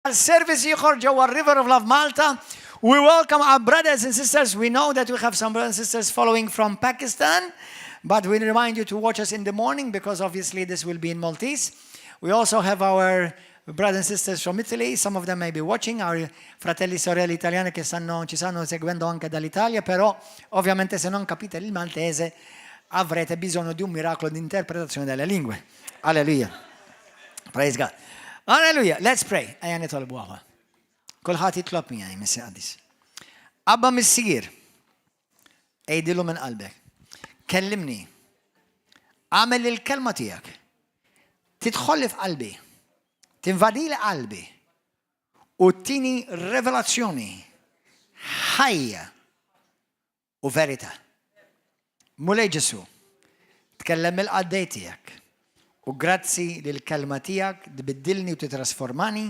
Għal service ieħor ġewwa River of Love Malta. We welcome our brothers and sisters. We know that we have some brothers and sisters following from Pakistan, but we remind you to watch us in the morning because obviously this will be in Maltese. We also have our brothers and sisters from Italy, some of them may be watching, our fratelli e sorelle italiane che stanno, ci stanno seguendo anche dall'Italia, però ovviamente se non capite il maltese avrete bisogno di un miracolo di interpretazione delle lingue. Alleluia. Praise God. Alleluia. Let's pray. Ejja nitolbu aħwa. Kulħadd jitlob miegħi, Missier Qaddis. Abba Missier, għidilu minn qalbek. Kellimni. Għamel il-kelma tiegħek. Tidħolli f'qalbi. Tinvadili qalbi. U tini revelazzjoni ħajja u verità. Mulej Ġesù, tkellem il-qaddej tiegħek u grazzi li l-kelma tiegħek tbiddilni u titrasformani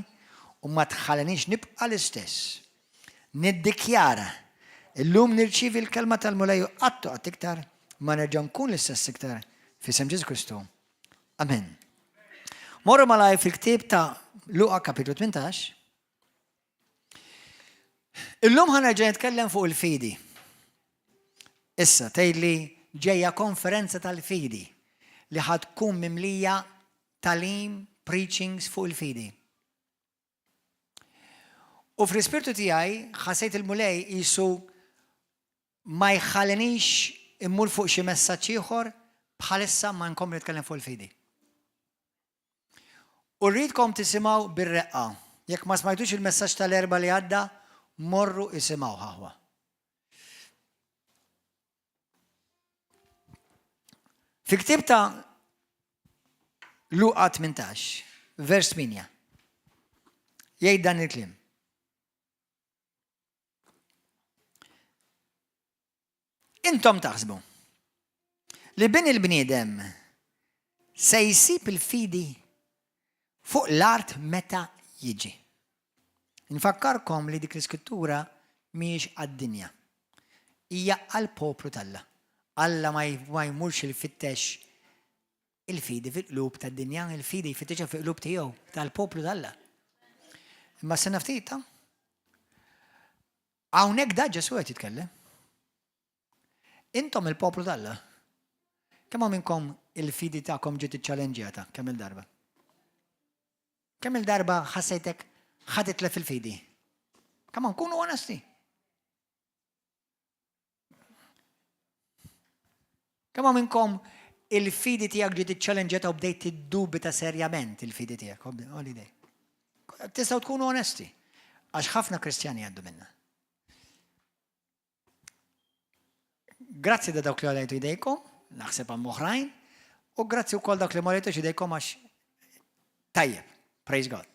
u ma tħallinix nibqa' l-istess. Niddikjara, illum nirċievi l-kelma tal-Mulej u qatt u qatt iktar ma nerġa' nkun l-istess iktar f'isem Ġesù Kristu. Amen. Morru malaj fil-ktieb ta' Luqa kapitlu 18. Illum ħa nerġa' nitkellem fuq il-fidi. Issa tgħidli ġejja konferenza tal-fidi li ħa tkun mimlija tagħlim, preachings fuq il-fidi. U fl-ispirtu tiegħi ħassejt il-Mulej qisu ma jħallinix immur fuq xi messaġġ ieħor bħalissa ma nkompli nitkellem fuq il-fidi. U rridkom tisimgħu bir-reqqa. Jekk ma smajtux il-messaġġ tal-Erbgħa li għadda, morru isimgħuh aħwa. Fi ktieb ta' Luqa 18, vers 8, jgħid dan il-kliem. Intom taħsbu li bin il-bniedem se jsib il-fidi fuq l-art meta jiġi. Nfakkarkom li dik l-iskrittura mhijiex għad-dinja. Hija għall-poplu t'Alla. Alla ma jmurx ifittex il-fidi fil-qlub tad-dinja, il-fidi jfittixha fil-qlub tiegħu, tal-poplu t'Alla. Imma sena ftit ta' Hawnhekk da Ġesù qed jitkellem. Intom il-poplu t'Alla. Kemm hawn minnkom il-fidi tagħkom ġiet iċċalenġjata kemm il-darba? Kemm il-darba ħassejtek ħa titlef il-fidi? Kemm hawn kunu onesti. Kemm hawn minnkom il-fidi tiegħek ġiet iċċalenġjata u bdejt tiddubita serjament il-fidi tiegħek? Tistgħu tkunu onesti. Għax ħafna Kristjani għaddu minna. Grazzi da dawk li għalajtu idejkom, naħseb għam oħrajn, u grazzi wkoll dawk li ma għalajtux idejkom għax tajjeb, praise God.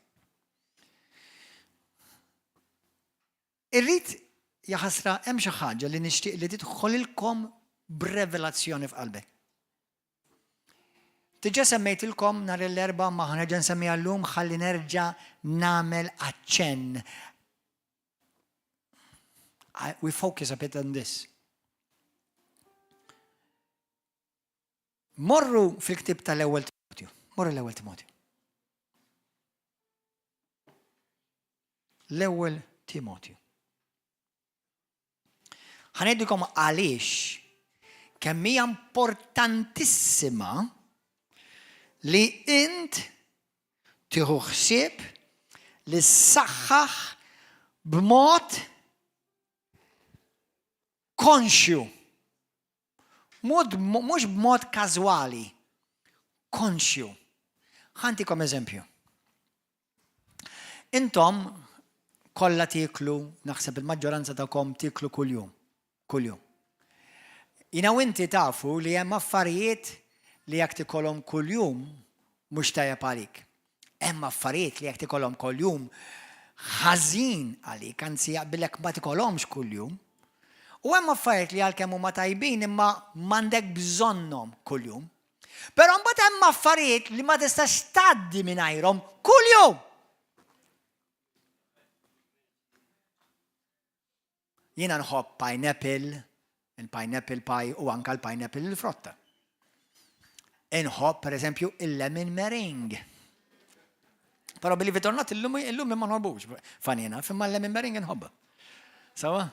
Irrid jaħasra hemm xi ħaġa li nixtieq li tidħolilkom b'revelazzjoni f'qalbek. Diġà semmejtilkom nhar l-Erbgħa ma ħa nerġa' nsemmiha llum ħalli nerġa' nagħmel aċċenn. We focus a bit on this. Morru fil-ktib tal-ewwel Timotju. Morru l-ewwel Timotju. L-ewwel Timotju. Ħa ngħidilkom għaliex kemm hija importantissima li int tieħu ħsieb li ssaħħaħ b'mod konxju. Mhux b'mod każwali, konxju. Ħa ntikom eżempju. Intom kollha tieklu, naħseb il-maġġoranza tagħkom tieklu kuljum. Kuljum. Jina u inti tafu li hemm affarijiet li jekk tikolhom kuljum mhux tajjeb għalik. Hemm affarijiet li jekk tikolhom kuljum ħażin għalik, anzi jaqbilek ma tikolhomx kuljum. U hemm affarijiet li għalkemm huma tajbin imma m'għandek bżonnhom kuljum. Però mbagħad hemm affarijiet li ma tistax tgħaddi mingħajrhom kuljum. Jiena nħobb pineapple, il-pineapple pie u anka l-pineapple il-frotta. Inħobb, per eżempju, il-lemon meringue. Però believe it or not, illum illum ma nħobbux. Funny enough, imma l-lemon meringue nħobba. Sawa?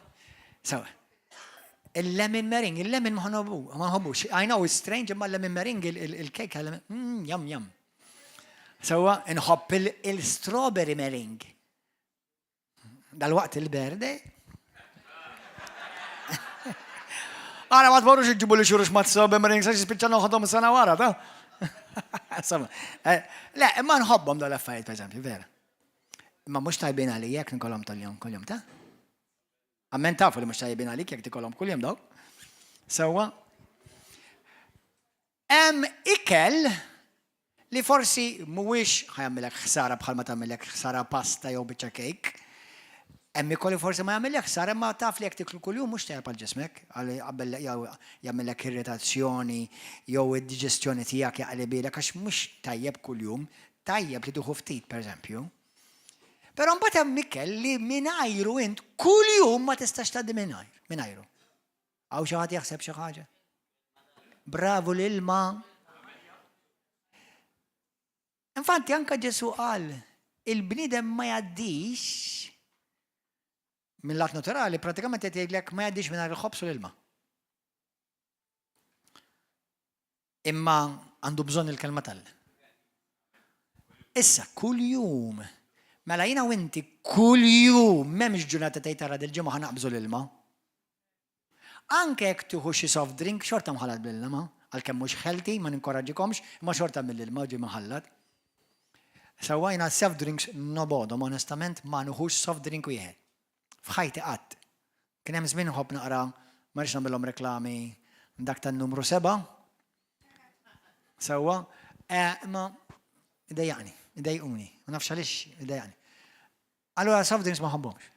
Sawa. Il-lemon meringue, il-lemon ma nħobbux. I know it's strange, imma l-lemon meringue, il-cake, jam jam. Sawa, nħobb il-strawberry meringue. Dal-waqt il-berde. Għara ma tmorrux iġibu li xurux ma t-strawberry meringue, sa xispiċċa noħodhom sena wara, ta' eh, le, imma nħobbhom dal affarijiet per eżempju, vera. Imma mhux tajbin għalija jekk nkollhom tal-jom kuljum ta' Ammen tafu li mhux tajbin għalik jekk tikolhom kuljum dawk. Sewwa. Hemm ikel li forsi mhuwiex ħa jagħmilek ħsara bħalma tagħmilek ħsara pasta jew biċċa kejk. Hemm ikel li forsi ma jagħmilek ħsara imma taf li jekk tiklu kuljum mhux tajjeb għal ġismek, għal qabel jew jagħmilek irritazzjoni jew id-diġestjoni tiegħek jaqlibilek għax mhux tajjeb kuljum, tajjeb li tieħu ftit pereżempju. Però mbagħad hemm ikel li mingħajru int kuljum ma tistax tgħaddi mingħajru. Hawn xi ħadd jaħseb xi ħaġa? Bravu l-ilma. Infatti anka Ġesu qal, il-bniedem ma jgħaddix mill-lat naturali, pratikament qed jgħidlek ma jgħaddix mingħajr il-ħobż u l-ilma. Imma għandu bżonn il-kelma tal. Issa, kuljum, mela jiena u inti kuljum m'hemmx ġurnata tgħid tara dil-ġimgħa ħa naqbżu l-ilma. Anke jekk tieħu xi soft drink xorta mħallat bl-ilma, għalkemm mhux healthy, ma ninkoraġġikomx, imma xorta mill-ilma ġie mħallat. Sewwa jiena soft drinks nobgħodhom onestament ma nieħux soft drink wieħed. F'ħajti qatt. Kien hemm żmien nħobb naqra, ma rridx nagħmilhom reklami, dak tan-numru seba'. Sewwa, eh, imma idejjaqni, idejquni, ma nafx għaliex idejjaqni. Allura soft drinks ma nħobbhomx.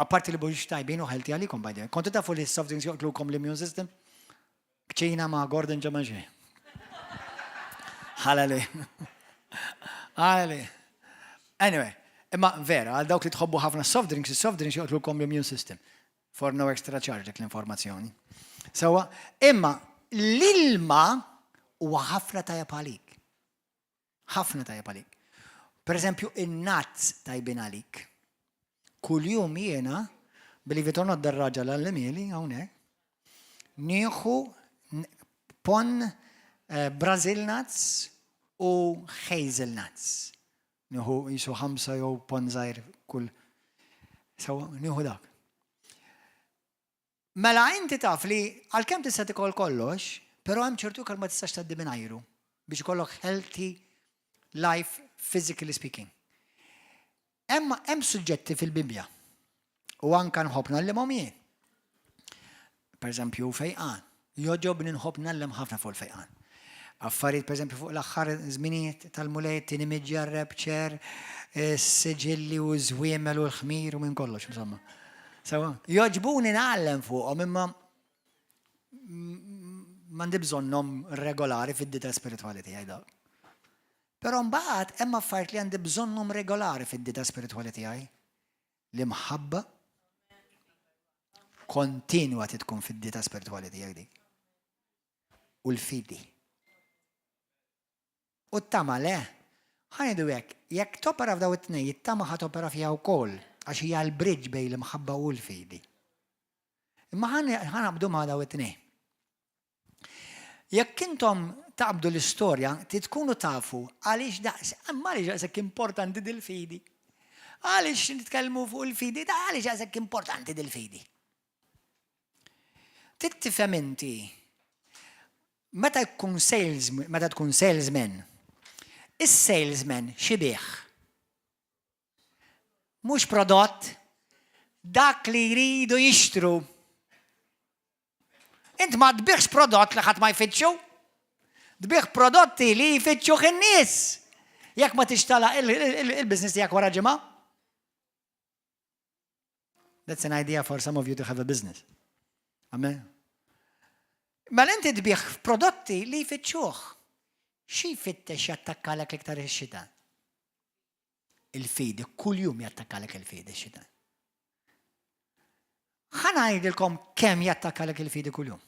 Apparti li mhux tajbin u healthy għalikom by the way. Kontu tafu li soft drinks joqtlukom l-immune system? Kċina ma' Gordon ġemma xejn. Ħalali. Ħalali. Anyway, imma vera, għal dawk li tħobbu ħafna soft drinks, soft drinks joqtlukom l-immune system. For no extra charge dik l-informazzjoni. Sewa, imma l-ilma huwa ħafna tajjeb għalik. Ħafna tajjeb għalik. Per eżempju, in-nuts tajbin għalik. Kuljum jiena, believe it or not dar-raġel għall-mieli hawnhekk, nieħu pon eh, Brazil nuts u hazelnuts. Nieħu jisu ħamsa jew pon żgħir kull. Sewa, nieħu dak. Mela inti taf li għalkemm tista' tikol kollox, però hemm ċertu ikel ma tistax tgħaddi mingħajru biex ikollok healthy life physically speaking. Hemm hemm suġġetti fil-Bibbja u anka nħobb ngħallimhom jien. Per eżempju fejqan. Jogħġobni nħobb ngħallem ħafna fuq il-fejqan. Affarijiet per eżempju fuq l-aħħar żminijiet tal-Mulej, tieni miġjarreb, ċer, siġilli u żwiemel u l-ħmir u minn kollox, insomma. Sewa, jogħġbuni ngħallem fuqhom imma m'għandi bżonnhom regolari fid-dita spiritwali tiegħi dawk. Però mbagħad hemm affarijiet li għandi bżonnhom regolari fid-dita spiritwali tiegħi. L-imħabba kontinwa tkun fid-dita spiritwali tiegħek dik. U l-fidi. U t-tama le. Ħa ngħidu hekk, jekk topera f'daw it-tnej, it-tama ħa topera fiha wkoll, għax hija l-bridge bejn l-imħabba u l-fidi. Imma ħa naqbdu ma' daw it-tnej. Jekk intom taqbdu l-istorja, tkunu tafu għaliex daqs, imma għaliex daqshekk importanti dil-fidi. Għaliex nitkellmu fuq il-fidi, da għaliex daqshekk importanti dil-fidi. Trid tifhem inti meta jkun sales, meta tkun salesman, is-salesman xibih. Mhux prodott, dak li jridu jixtru. Int ma tbiħx prodott li ħadd ma jfittxu. Tbih prodotti li jfittxuh in-nies. Jekk ma tixtala il-business tiegħek wara ġimgħa. That's an idea for some of you to have a business. Amen. Mela inti tbih prodotti li jfittxuh. Xi jfittex jattakkalek l-iktar ix-xitan? Il-fidi, kuljum jattakkalek il-fidi x-xitan. Ħa ngħidilkom kemm jattakkalek il-fidi kuljum.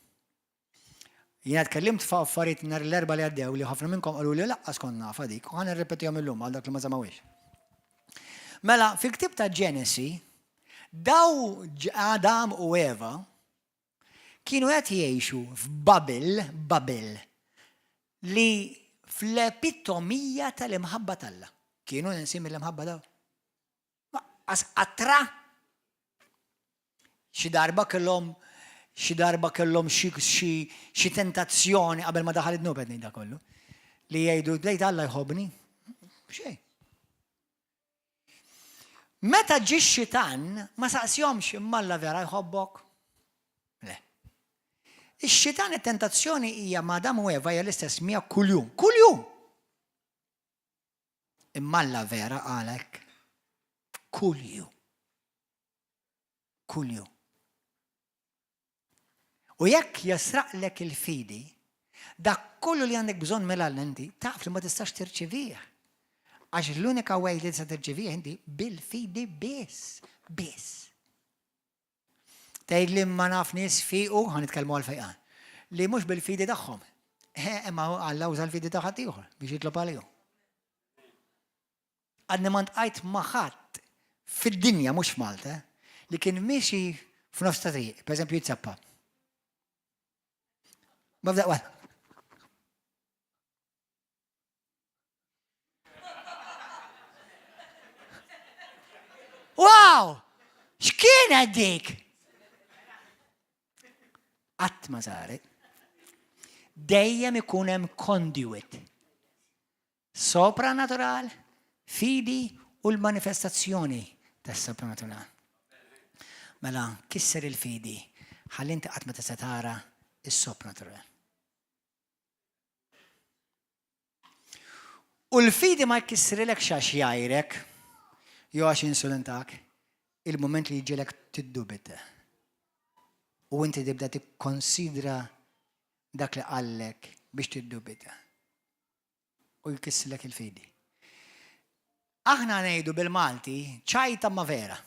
Jiena tkellimt fuq affarijiet nhar l-Erbgħa li għaddew li ħafna minnkom qalu li laqqas kont nafha dik u ħa nirrepetihom illum għal dak li ma semgħuhiex. Mela, fil-ktieb ta' Ġenesi, daw Adam u Eva kienu qed jgħixu f'bubble, bubble, li fl-epitomija tal-imħabba t'Alla. Kienu nensin mill-imħabba daw. As qatra. Xi darba kellhom xi darba kellhom xi tentazzjoni qabel ma daħal id-dnub qed ngħid kollu. Li jgħidu lejt Alla jħobbni. Xejn. Meta ġie x-xitan ma saqsjomx imma Alla vera jħobbok? Le. Ix-xitan it-tentazzjoni hija ma' Adam u Eva hija l-istess miegħek kuljum. Kuljum! Imma Alla vera qalek kuljum. Kuljum. U jekk jasraqlek il-fidi, dak kollu li għandek bżonn mela inti, taf li ma tistax tirċivih. Għax l-unika way li tista' tirċivih inti bil-fidi biss. Biss. Tgħid li ma naf nies fiqu, ħa nitkellmu għal fejqan, li mhux bil-fidi tagħhom. Imma Alla uża l-fidi ta' ħaddieħor biex jitlob għalihom. Għadni ma ntqajt ma' ħadd fid-dinja mhux f'Malta li kien miexi f'nofs ta' triq, pereżempju jitzappa. Ma f'daqqa Wow! X'kienet dik? Qatt ma saret. Dejjem ikun hemm conduit. Sopranatural, fidi u l-manifestazzjoni tas-sopranatural. Mela, kisser il-fidi, ħalli inti qatt ma tista' tara is-sopranatural. U l-fidi ma jkissrilekx għax jgħajrek jew għax insulentak, il-mument li jġielek tiddubita. U inti tibda tikkonsidra dak li qallek biex tiddubita. U jkissrilek il-fidi. Aħna ngħidu bil-Malti ċajta ma vera.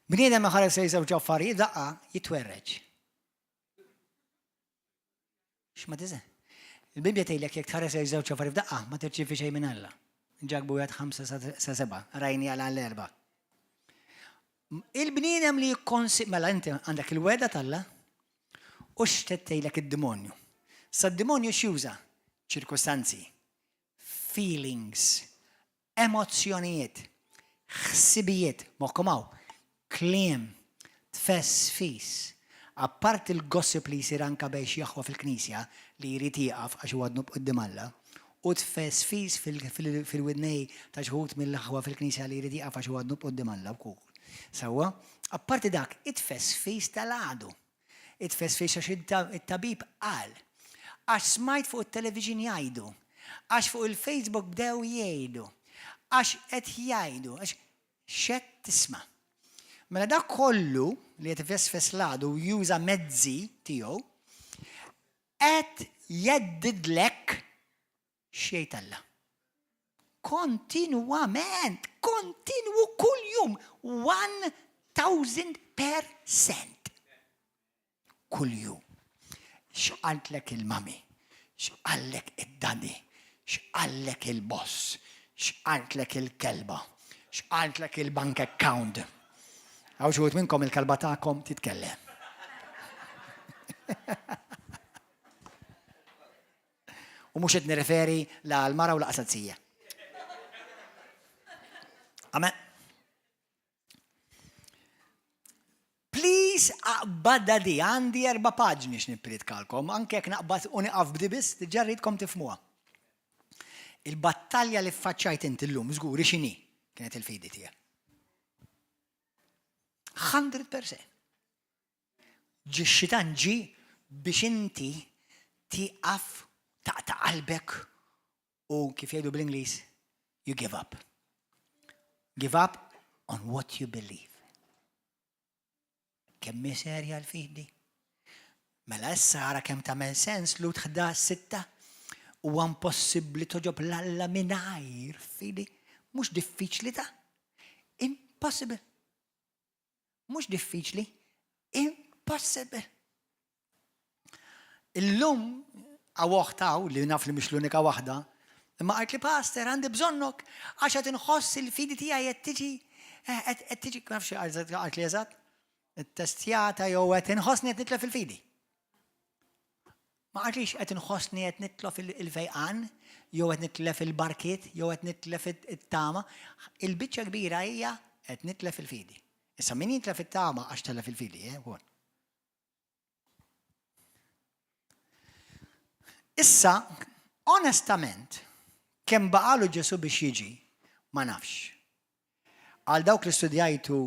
Bniedem iħares lejn żewġ affarijiet daqqa jitwerreġ. X'ma tiżen? Il-Bibbja tgħidlek jekk tħares lejn żewġ affarijiet f'daqqa ma tirċievi xejn minn Alla. Ġakbu wieħed 5 sa 7, rajni għal l-erba. Il-bniedem li jikkonsi mela inti għandek il-weda t'Alla u x'qed tgħidlek id-demonju. Sa d-demonju x'juża? Ċirkustanzi, feelings, Emozzjonijiet, ħsibijiet, moħħkom hawn, kliem, tfesfis, apparti l-gossip li jsir anke bejn xi aħwa fil-Knisja li jrid jieqaf għax huwa dnub quddiem Alla, u tfesfis fil-widnej ta' xi wħud mill-aħwa fil-Knisja li jrid jieqaf għax huwa dnub quddiem Alla wkoll. Sewwa? Apparti dak, it-tfesfis tal-għadu. It-tfesfis għax it-tabib qal. Għax smajt fuq it-television jgħidu. Għax fuq il-Facebook bdew jgħidu. Għax qed jgħidu. Għax x'qed tisma'. Mela dak kollu li qed ifesfes l-għadu u juża mezzi tiegħu, qed jgħeddidlek x'jgħid Alla. Kontinwament, kontinwu kuljum, 1000%. Kuljum. X'qaltlek il-mami? X'qallek id-daddy? X'qallek il-boss? X'qaltlek il-kelba? X'qaltlek il-bank account? Hawn xi wħud minnkom il-kelba tagħkom titkellem. U mhux qed nirreferi la għall-mara u laqas għal-sija. Amen. Please aqbadha di, għandi erba' paġni x'nippriedkalkom, anke jekk naqbad u nieqaf b'di biss, diġà rridkom tifhmuha. Il-battalja li ffaċċajt inti llum żgur x'inhi kienet il-fidi tiegħek. 100%. Ġie x-xitan ġie biex inti tieqaf taqta' qalbek u kif jgħidu bl-Ingliż, you give up. Give up on what you believe. Kemm hi serja l-fidi? Mela issa ara kemm tagħmel sens Lut 11 sitta huwa impossibbli toġob l-Alla mingħajr fidi. Mhux diffiċli ta' impossible. Mhux diffiċli, impossible. Illum għaw oħt hawn li naf li mhix l-unika waħda, Imma qaltli pastor għandi bżonnok għax qed inħoss il-fidi tiegħi qed tiġi eh, qed tiġi ma nafx qaltli eżatt ittestjata jew qed inħossni qed nitlef il-fidi. Ma qaltlix qed inħossni qed nitlof il-fejqan, jew qed nitlef il-barkiet, jew qed nitlef it-tama. Il-biċċa kbira hija qed nitlef il-fidi. Issa min jitlef it-tama għax telef il-fidi, eh, ukoll. Issa, onestament, kemm baqalu Ġesu biex jiġi, ma nafx. Għal dawk li studjajtu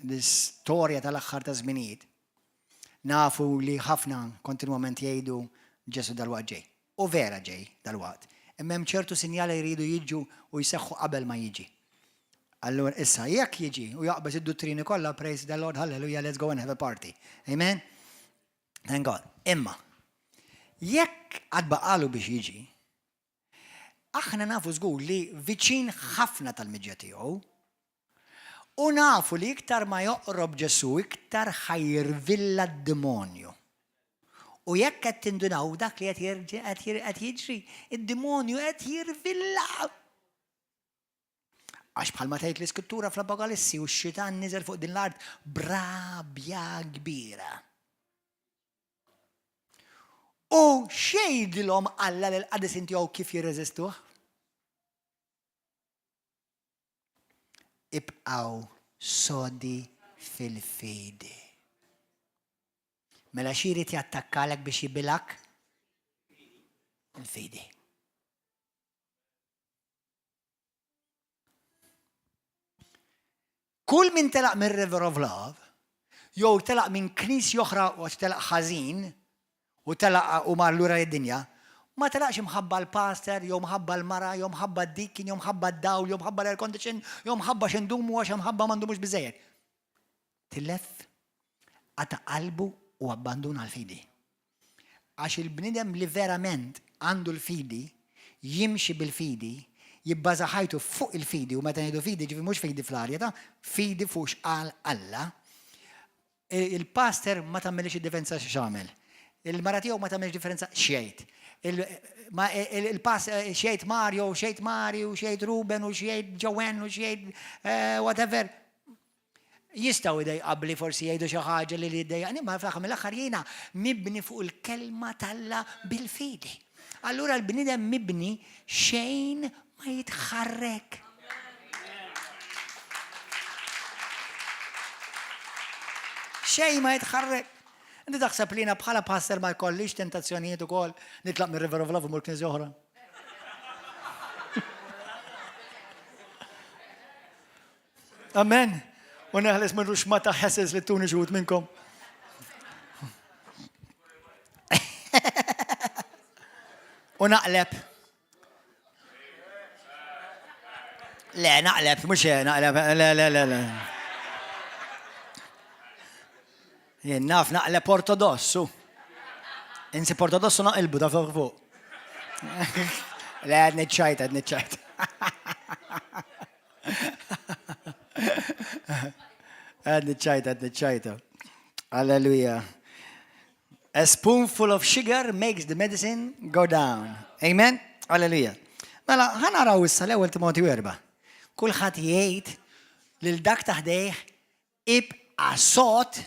l-istorja tal-aħħar ta' żminijiet, nafu li ħafna kontinwament jgħidu Ġesu dalwaqt ġej. U vera ġej dalwaqt. Imma hemm ċertu sinjali jridu jiġu u jseħħu qabel ma jiġi. Allura issa jekk jiġi u jaqbeż id-duttrini kollha, praise the Lord, hallelujah, let's go and have a party. Amen? Thank God. Imma, jekk għad baqalu biex jiġi, aħna nafu żgur li viċin ħafna tal-miġja tiegħu, u nafu li iktar ma joqrob Ġesu, iktar ħa jirvilla d-demonju. U jekk qed tindunaw dak li qed jiġri, id-demonju qed jirvilla. Għax bħalma tgħid l-Iskrittura fl-Apokalissi u x-xitan niżel fuq din l-art b'rabja kbira. U x'jgħidilhom Alla lil qadisin tiegħu kif jirreżistuh? Ibqgħu sodi fil-fidi. Mela xi jrid jattakkalek biex jibilak? Il-fidi. Kull min telaq minn River of Love, jew telaq minn knisja oħra u telaq ħażin, u telaq u mar lura lid-dinja, ma telaqx imħabba l-pastor, jew mħabba l-mara, jew mħabba d-deacon, jew mħabba d-dawl, jew mħabba l-air condition, jew mħabba x'indumu għax mħabba ma ndumux biżejjed. Tilef, qata' qalbu u abbanduna l-fidi. Għax il-bniedem li verament għandu l-fidi, jimxi bil-fidi, jibbaża ħajtu fuq il-fidi, u meta ngħidu fidi, ġifieri mhux fidi fl-arja ta' fidi fuq x'qal Alla. Il-pastor ma tagħmilx id-differenza x'għamel. Il-mara tiegħu ma tagħmilx differenza x'jgħid. Il-pass x'jgħid Mario, x'jgħid Mari, u x'jgħid Ruben, u x'jgħid Joanne, u x'jgħid eh, whatever. Jistgħu idej qabli forsi jgħidu xi ħaġa li li ddejjaqni, ma fl-aħħar mill-aħħar jiena mibni fuq il-kelma t'Alla bil-fidi. Allura l-bniedem mibni xejn ma jitħarrek. Xejn ma jitħarrek. Inti taħseb li jiena bħala pastor ma jkollix tentazzjonijiet ukoll nitlaq mir-River of Love u mur knisja oħra? Amen. U neħles minn ruxma ta' ħesses li tuni xut minnkom. U naqleb. Le, naqleb, mux naqleb, le, le, le, le. Jien naf naqleb ortodossu. Insi ortodossu naqilbu ta' fuq fuq. Le, għed nitċajt, għed nitċajt. Għed nitċajta, għed nitċajta. Alleluja. A spoonful of sugar makes the medicine go down. Amen? Alleluja. Mela, ħa naraw issa l-ewwel Timotju erba'. Kulħadd jgħid lil dak taħdejh ibqa' sod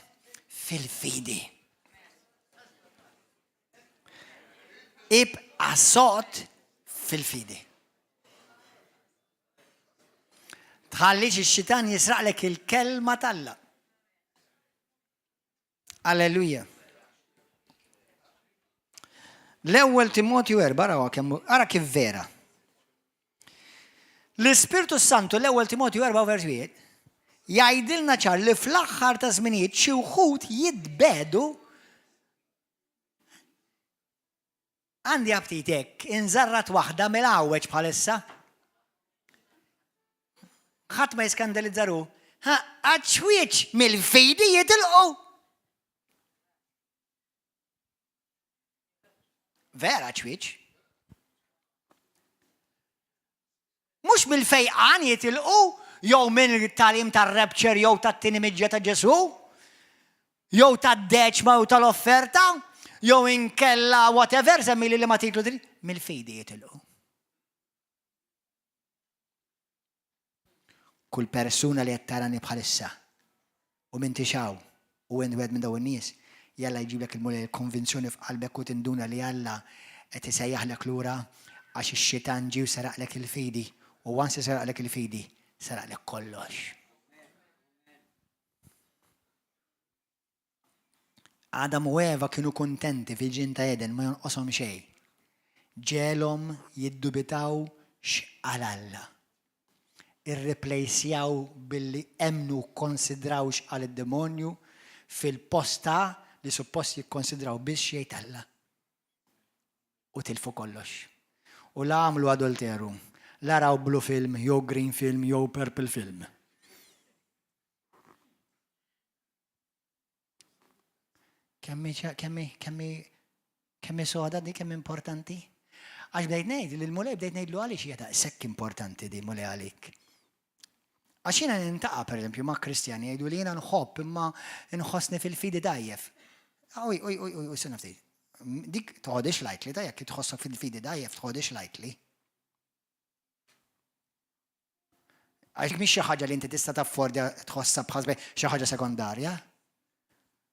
fil-fidi. Ibqa' sod fil-fidi. Tħallix ix-xitan jisraqlek il-kelma t'Alla. Alleluja. L-ewwel Timotju 4 araw kemm ara kif vera. L-Ispirtu Santu l-ewwel Timotju 4 vers 1 jgħidilna ċar li fl-aħħar ta' żminijiet xi wħud jitbedu Għandi aptit hekk, inżarrat waħda mill-għawweġ bħalissa. Ħadd ma jiskandalizza ruħu. Ha, għaċ-ċwieċ mill-fidi jitilqu. Vera ċwieċ. Mhux mill-fejqan jitilqu jew mill-tagħlim tar-rapture jew tat-tieni miġja ta' Ġesù, jew tad-deċma jew tal-offerta, jew inkella whatever semmili li ma titlu trid, mill-fidi jitilqu. Kull persuna li qed tarani bħalissa u m'intix hawn u int wieħed minn dawn in-nies, jalla jġiblek il-Mulej il-konvinzjoni f'qalbek u tinduna li Alla qed isejjaħlek lura għax ix-xitan ġie u seraqlek il-fidi u once seraqlek il-fidi, seraqlek kollox. Adam u Eva kienu kuntenti fil-ġnien ta' Eden ma jonqoshom xejn. Ġegħelhom jiddubitaw x'qal Alla. Irriplejsjaw billi emmnu u kkonsidraw x'qal id-demonju fil-post ta' li suppost jikkonsidraw biss x'jgħid Alla. U tilfu kollox. U la għamlu adulteru, la raw blue film jew green film jew purple film. Kemmi, kemmi, kemmi, kemmi soda di, kemm importanti? Għax bdejt ngħid li l-mulej bdejt ngħidlu għaliex hija daqshekk importanti di mulej għalik. Għax jiena nintaqa' pereżempju ma' Kristjani jgħidu li jiena nħobb imma nħossni fil-fidi dajjef. Uj, uj, uj, uj, sena ftit. Dik toħodix lightly, ta' jekk tħossok fil-fidi dajjef tħodix lightly. Għax mhix xi ħaġa li inti tista' taffordja tħossha bħal xi ħaġa sekondarja.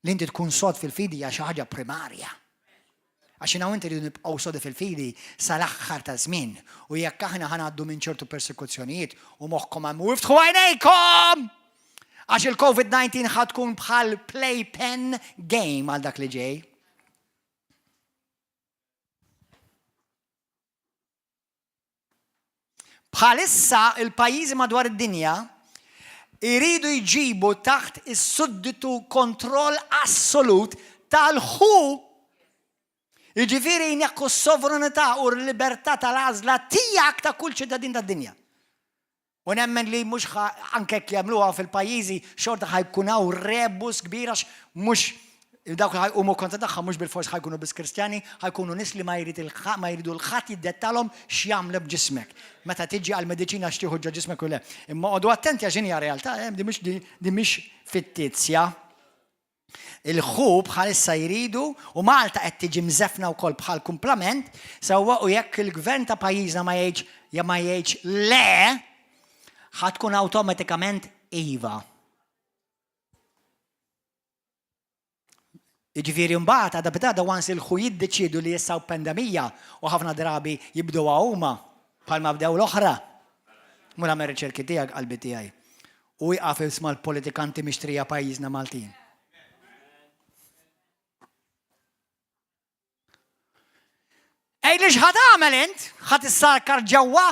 Li inti tkun sod fil-fidi hija xi ħaġa primarja. Għax jiena u inti rridu nibqgħu sodi fil-fidi sal-aħħar taż-żmien. U jekk aħna ħa ngħaddu minn ċertu persekuzzjonijiet u moħħkom hemm u iftħu għajnejkom! Għax il-COVID-19 ħa tkun bħal playpen game għal dak li ġej. Bħalissa il-pajjiżi madwar id-dinja jridu jġibu taħt is-sudditu kontroll assolut tal-WHO, jiġifieri jneħħu s-sovranità u l-libertà tal-għażla tiegħek ta' kull ċittadin tad-dinja. U nemmen li mhux anke jekk jagħmluha fil-pajjiżi xorta ħa jkun hawn rebus kbir għax mhux dawk li ħa jqumu kontra tagħha mhux bilfors ħa jkunu biss Kristjani, ħa jkunu nies li ma jrid ma jridu 'l ħadd jiddettalhom x'jagħmlu b'ġismek. Meta tiġi għall-mediċina x'tieħu ġo ġismek u le. Imma oqogħdu attenti għax din hija realtà, eh, din mhix din mhix fittizja. Il-WHO bħalissa jridu, u Malta qed tiġi mżeffna wkoll bħal kumplament, sewwa u jekk il-gvern ta' pajjiżna ma jgħidx ja ma jgħidx le, ħa tkun awtomatikament iva. Jiġifieri mbagħad għada pitgħada once il-WHO jiddeċiedu li issa hawn pandemija u ħafna drabi jibdewha huma bħalma bdew l-oħra. Mur agħmel riċerki tiegħek qalbi tiegħi. U ieqaf isma' l-politikanti mixtrija pajjiżna Maltin. Għidli x'ħa tagħmel int? Ħa tissarkar ġewwa?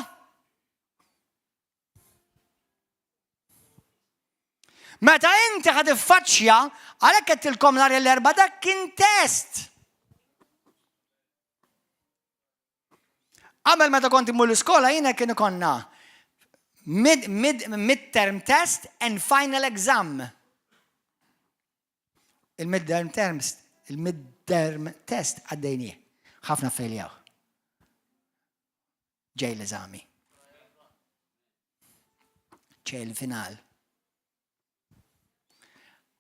Meta inti ħa tiffaċċja, għalhekk għedtilkom nhar l-erba' dak kien test. Qabel meta kont immur l-iskola jiena kien ikonna mid, mid, mid-term test and final exam. Il-mid-term terms, il-mid-term test għaddejnieh. Ħafna fejljaw. Ġej l-eżami. Ġej il-final.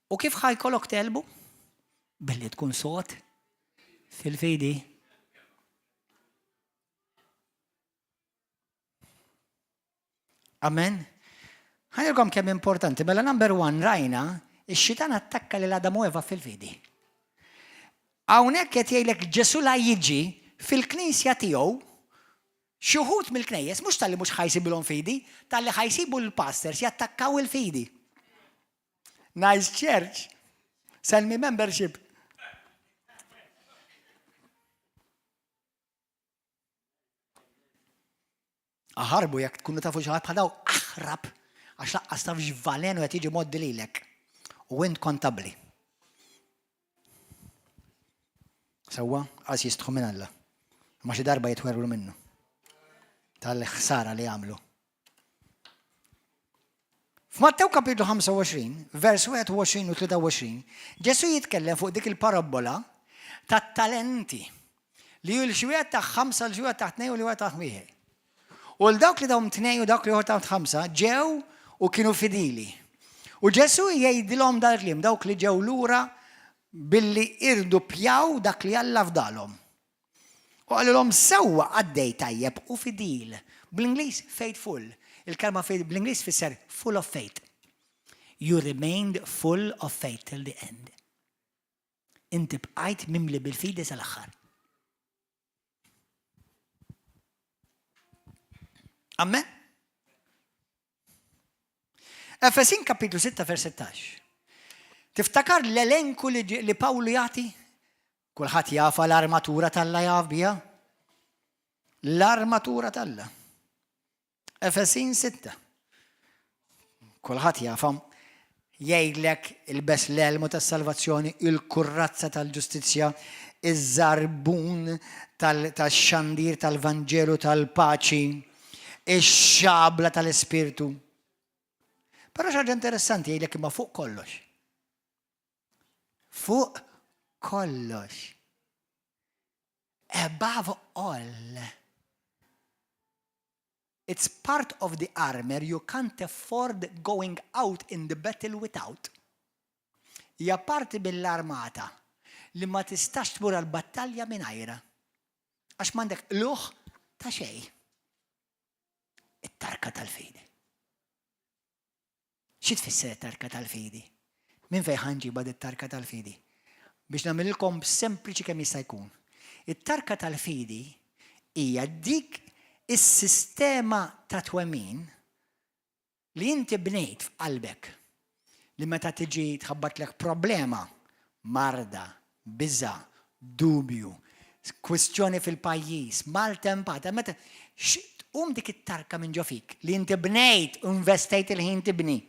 U kif ħa jkollok telbu? Billi tkun sod fil-fidi. Amen. Ħanilkom kemm importanti. Mela number one rajna ix-xitan attakka lil Adam u Eva fil-fidi. Hawnhekk qed jgħidlek Ġesu la jiġi fil-knisja tiegħu Xi wħud mill-knejjes mhux talli mhux ħa jsibilhom fidi, talli ħa jsibu l-pastors jattakkaw il-fidi. Nice church. Send me membership. Aħarbu jekk tkunu tafu xi ħadd bħal daw, aħrab għax laqqas taf x'valenu qed jiġi moddi lilek. U int kontabbli. Sewwa, għas jistħu minn Alla. Ma xi darba jitwerwru minnu. Tal-ħsara li għamlu. F'Mattew kapitlu 25, vers 21 u 23, Ġesu jitkellem fuq dik il-parabbola tat-talenti li hu l-xi wieħed ta' ħamsa, l xi wieħed ta' tnej u li wieħed ta' wieħed. U l dawk li tawhom tnejn u dawk li tawhom ħamsa ġew u kienu fidili. U Ġesu jgħidilhom dal-kliem, dawk li ġew lura Billi irduppjaw dak li Alla fdalhom. U qalilhom sewwa qaddej tajjeb u fidil. Bl-Ingliż faithful. Il-kelma faith bl-Ingliż tfisser full of faith. You remained full of faith till the end. Inti bqajt mimli bil-fidi sal-aħħar. Amen? Efesin kapitlu 6 vers 16. Tiftakar l-elenku li, li Pawlu jagħti? Kulħadd jafa l-armatura t'Alla jaf biha. L-armatura t'Alla. Efesin 6. Kulħadd jafhom. Jgħidlek ilbes l-elmu tas-salvazzjoni, il-kurrazza tal-ġustizzja, iż-żarbun tax-xandir tal-Vanġelu tal-paċi, ix-xabla tal-Ispirtu. Però xi ħaġa interessanti jgħidlek imma fuq kollox. Fuq kollox. Above all. It's part of the armour you can't afford going out in the battle without. Hija parti mill-armata li ma tistax tmur għall-battalja mingħajrha. Għax m'għandek qlugħ ta' xejn. It-tarka tal-fidi. Xi tfisser it-tarka tal-fidi? Minn fejn ħa nġibha dit-tarka tal-fidi? Biex nagħmililkom sempliċi kemm jista' jkun. It-tarka tal-fidi hija dik is-sistema ta' twemmin li inti bnejt f'qalbek li meta tiġi tħabbatlek problema, marda, biża', dubju, kwistjoni fil-pajjiż, maltempata, meta tqum dik it-tarka minn ġo fik li inti bnejt u investejt il-ħin tibni.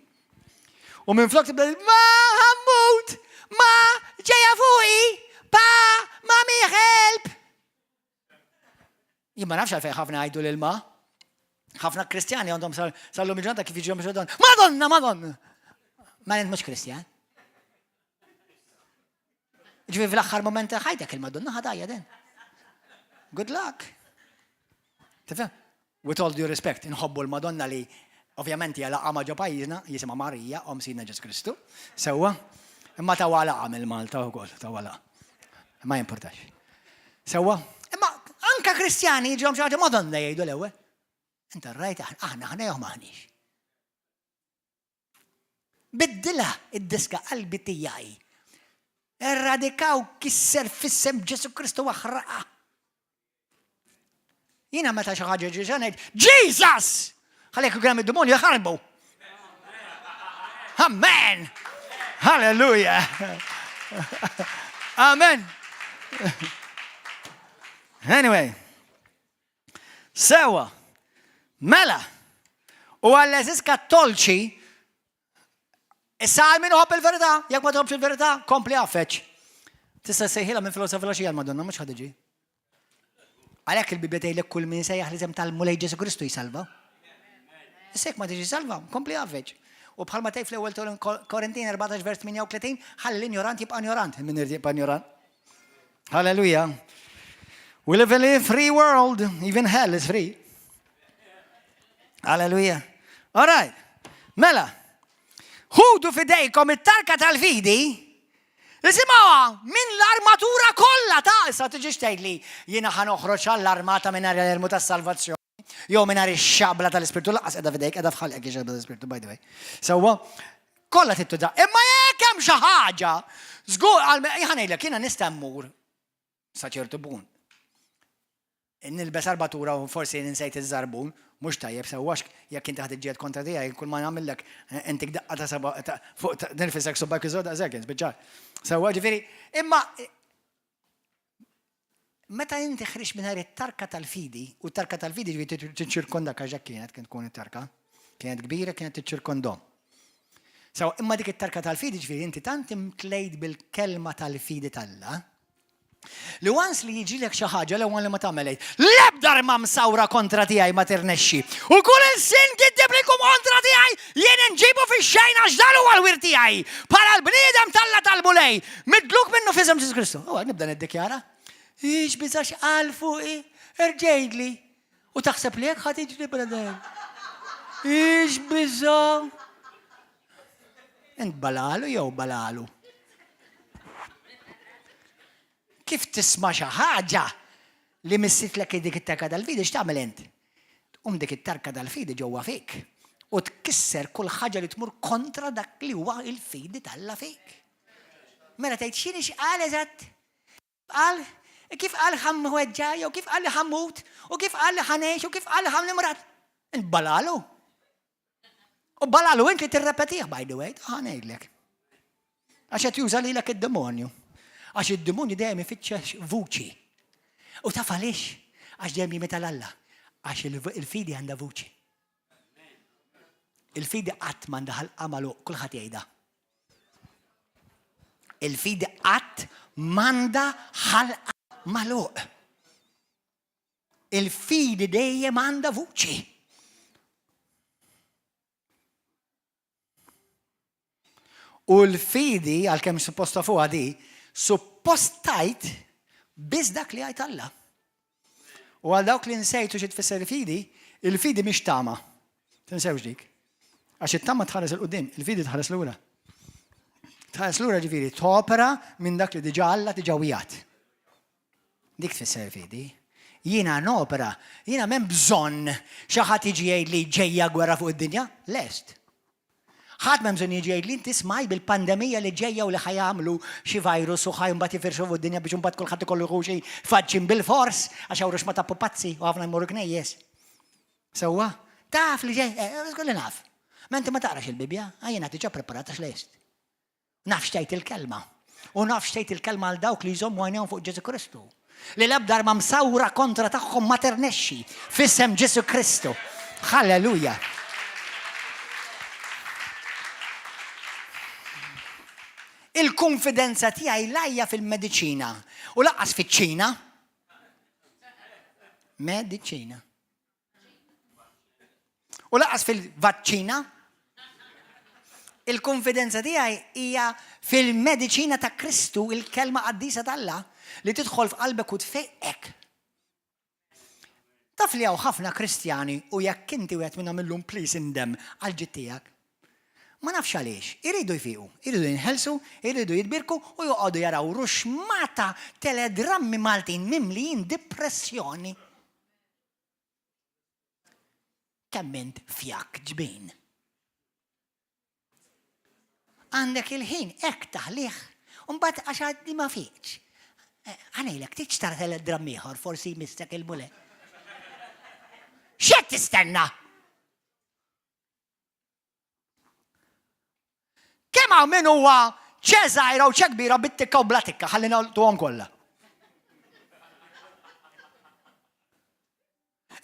U minn flok tibda ma ħammut, ma ġeja fuqi, pa, mami help. Jien ma nafx għalfejn ħafna jgħidu lil ma. Ħafna Kristjani għandhom sal-lum il-ġurnata kif jiġihom xi Madonna, Madonna! Ma int mhux Kristjan. Ġifieri fl-aħħar moment ta' ħajtek il-Madonna ħadajja den. Good luck. Tifhem? With all due respect, inħobbu l-Madonna li ovvjament hija laqama ġo pajjiżna, jisimha Marija, om Sidna Ġesu Kristu. Sewwa. Imma ta' laqa mill-Malta wkoll, ta' laqa. Ma jimportax. Sewwa. Imma anka Kristjani jiġihom xi ħaġa Madonna jgħidu l-ewwel. Inta rajt aħna aħna jew maħniex. Biddilha id-diska qalbi tiegħi. Erradikaw kisser fissem Ġesu Kristu aħraqa. Jiena meta xi ħaġa ġiġa ngħid Jesus! Ħalli jekk hemm id-demonju jaħarbu. Amen! Hallelujah! Amen! Anyway. Sewa. Mela. U għall-eżis kattolċi, issa għal min uħobb il-verità, jekk ma tħobbx il-verità, kompli għafeċ. Tista' sejħilha minn filgħodu sa filgħaxija l-Madonna mhux ħa tiġi. Għalhekk il-Bibbja tgħidlek kull min sejjaħ l-isem tal-Mulej Ġesu Kristu jsalva. Issa jekk ma tiġi salva, kompli għafeċ. U bħalma tgħid fl-ewwel Korintin 14 vers 38, ħalli l-injorant jibqa' injorant, min irid jibqa' injorant. Hallelujah. We live in a free world, even hell is free. Hallelujah. All right. Mela, ħudu fidejkom it-tarka tal-fidi, Isimgħuha minn l-armatura kollha ta' issa tiġix tgħid li jiena ħa noħroġ għall-armata mingħajr l-elmu tas-salvazzjoni jew mingħajr ix-xabla tal-Ispirtu lanqas qiegħda f'idejk qiegħda f'ħalqek ix-xabla tal-Ispirtu by the way. Sewwa, kollha tittuża. Imma jekk hemm xi ħaġa, żgur ħa ngħidlek jiena nista' mmur sa ċertu punt. Nilbes armatura u forsi ninsejt iż-żarbun, mhux tajjeb sewwa għax jekk inti ħa tiġġieled kontra tiegħi kull ma nagħmillek intik daqqa ta' seba' fuq nirfisek subgħajk iżgħod daqshekk spiċċat. Sewwa ġifieri, imma meta inti ħriġt mingħajr it-tarka tal-fidi, u t-tarka tal-fidi ġifieri tiċċirkondak għax hekk kienet kien tkun it-tarka, kienet kbira kienet tiċċirkondhom. Sewwa, imma dik it-tarka tal-fidi ġifieri inti tant imtlejt bil-kelma tal-fidi t'Alla, Li once li jiġilek xi ħaġa l-ewwel li ma tagħmel għid, l-ebda arma msawra kontra tiegħi ma tirnexxi. U kull ilsien giddeb li jkun kontra tiegħi jien inġibu fix-xejn għax dan huwa l-wirt tiegħi. Bħala l-bniedem t'Alla tal-Mulej, midluk minnu f'isem Ġesu Kristu. U nibda niddikjara. Ix biżax qal fuqi, erġejdli. U taħseb li hekk ħa tiġri brother. Ix biża. Int balalu jew balalu? Kif tisma' xi ħaġa li missitlek dik it-tarka tal-fidi, x'tagħmel int? Tqum dik it-tarka tal-fidi ġewwa fik u tkisser kull ħaġa li tmur kontra dak li huwa il-fidi t'Alla fik. Mela tgħid x'inhi x'qal eżatt? Qal, kif qal ħa nweġġa' jew kif qal li ħa mmut u kif qal li ħa ngħix u kif qal li ħa nimrad. Int balalu. U balalu int li tirrepetih by the way, ħa ngħidlek. Għax qed juża lilek id-demonju. Għax id-demonju dejjem ifittxex vuċi. U taf għaliex? Għax dejjem jimita l-Alla. Għax il-fidi għandha vuċi. Il-fidi qatt m'għandha ħalqa magħluq, kulħadd jgħidha. Il-fidi qatt m'għandha ħalqa magħluq. Il-fidi dejjem għandha vuċi. U l-fidi, għalkemm suppost tafuha di, suppost tajt biss dak li jgħid Alla. U għal dawk li nsejtu xi tfisser il-fidi, il-fidi mhix tama. Tinsewx dik. Għax it-tama tħares il-qudiem, il-fidi tħares lura. Tħares lura ġifieri topera minn dak li diġà Alla diġà wijat. Dik tfisser il-fidi. Jiena nopera, jiena m'hemm bżonn xi ħadd jiġi jgħid li ġejja gwerra fuq id-dinja, lest. Ħadd m'hemm bżonn jiġi jgħid li inti smajt bil-pandemija li ġejja u li ħa jagħmlu xi virus u ħa mbagħad jifirxu fuq id-dinja biex imbagħad kulħadd ikollu jieħu xi vaċċin bilfors għax hawn ruxma ta' pupazzi u ħafna jmorru knejjes. Sewwa? Taf li ġej, eh, li naf. Ma inti ma taqrax il-Bibbja, ah, jiena diġà preparat għax lest. Naf x'tgħid il-kelma. U naf x'tgħid il-kelma għal dawk li jżommu għajnejhom fuq Ġesù Kristu. Li l-ebda arma msawra kontra tagħhom ma ternexxi. F'isem Ġesù Kristu. Halleluja. Il-konfidenza tiegħi la hija fil-mediċina u lanqas fiċ-Ċina. Mediċina. U lanqas fil-vaċċina. Il-konfidenza tiegħi hija fil-mediċina ta' Kristu, il-kelma qaddisa t'Alla, li tidħol f'qalbek u tfejqek. Taf li hawn ħafna Kristjani u jekk inti wieħed minnhom illum please indem għal ġid tiegħek. Ma nafx għaliex, iridu jfiqu, iridu jinħelsu, iridu jitbierku u joqogħdu jaraw ruxmata teledrammi Maltin mimlijin dipressjoni. Kemm int fjakk ġbin. Għandek il-ħin hekk taħlih, u mbagħad għax għadni ma fiqx. Eh, ħa ngħidlek, tridx tara teledramm ieħor, forsi jmissek il-Mulej. X'qed tistenna? Kemm hawn min huwa ċe żgħira u ċe kbira bit-tikka u bla tikka, ħalli nagħtuhom kollha.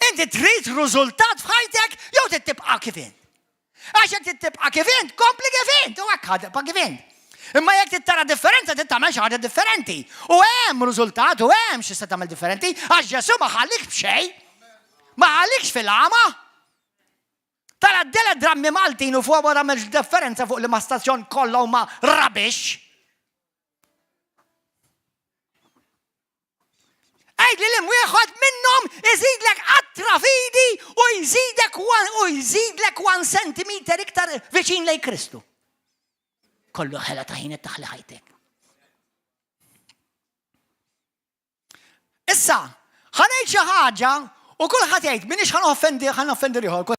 Inti trid riżultat f'ħajtek jew trid tibqa' kif int? Għax jekk trid tibqa' kif int, kompli kif int, u hekk tibqa' kif int. Imma jekk trid tara differenza, trid tagħmel xi ħaġa differenti. U hemm riżultat u hemm xi se tagħmel differenti, għax Ġesù ma ħallikx b'xejn. Ma ħallikx fil-għama. Tara d-dela drammi Maltin u fuq ma tagħmelx differenza fuq li ma stazzjon kollha huma rubbish. Għid li l-imwieħed minnhom iżidlek qatra fidi u jżidek u jżidlek one centimeter iktar viċin lej Kristu. Kollu ħela ta' ħin taħli ħajtek. Issa, ħa ngħid xi ħaġa u kulħadd jgħid minix ħa noffendi ħa noffendi ruħu.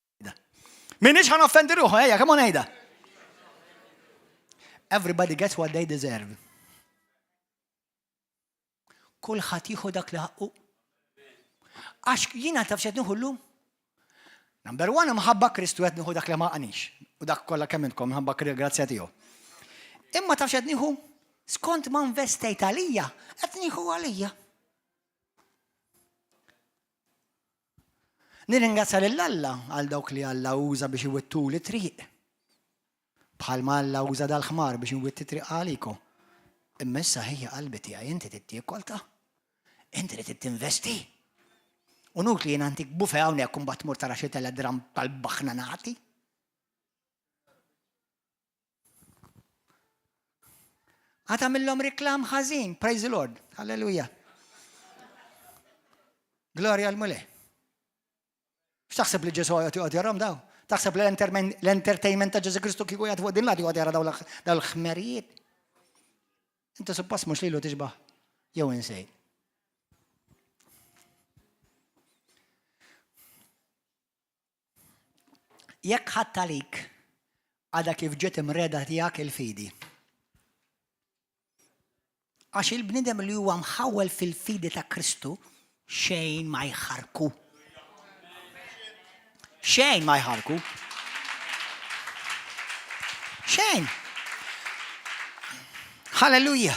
Minix ħa noffendi ruħu, ejja, kemm ngħidha. Everybody gets what they deserve. Kulħadd jieħu dak li ħaqqu. Għax jiena taf x'qed nieħu llum? Number one, mħabba Kristu qed nieħu dak li ma għanix. U dak kollha kemm intkom mħabba grazzja tiegħu. Imma taf x'qed nieħu? Skont ma investejt għalija, qed nieħu għalija. Nirringrazzja lil Alla għal dawk li Alla uża biex iwittu li triq. Bħalma Alla uża dal-ħmar biex iwitti triq għalikom. Imma issa ħija qalbi tiegħi inti tittiekol ta' Inti li trid tinvesti. U nut li jiena ntik buffet hawnhekk u mbagħad tmur tara xi teledram tal-baħnanati. Għata millhom reklam ħażin, praise the Lord, halleluja. Gloria l-Mulej. X'taħseb li Ġesù joqgħod jarahom daw? Taħseb li l-entertainment ta' Ġesù Kristu kieku jgħid fuq din l joqgħod jara daw l-ħmerijiet? Inti suppost mhux lilu tixbah. Jew insejt? Jekk ħadd għalik għadha kif ġiet imreda tiegħek il-fidi. Għax il-bniedem li huwa mħawwel fil-fidi ta' Kristu xejn ma jħarku. Xejn ma jħarku. Xejn. Halleluja.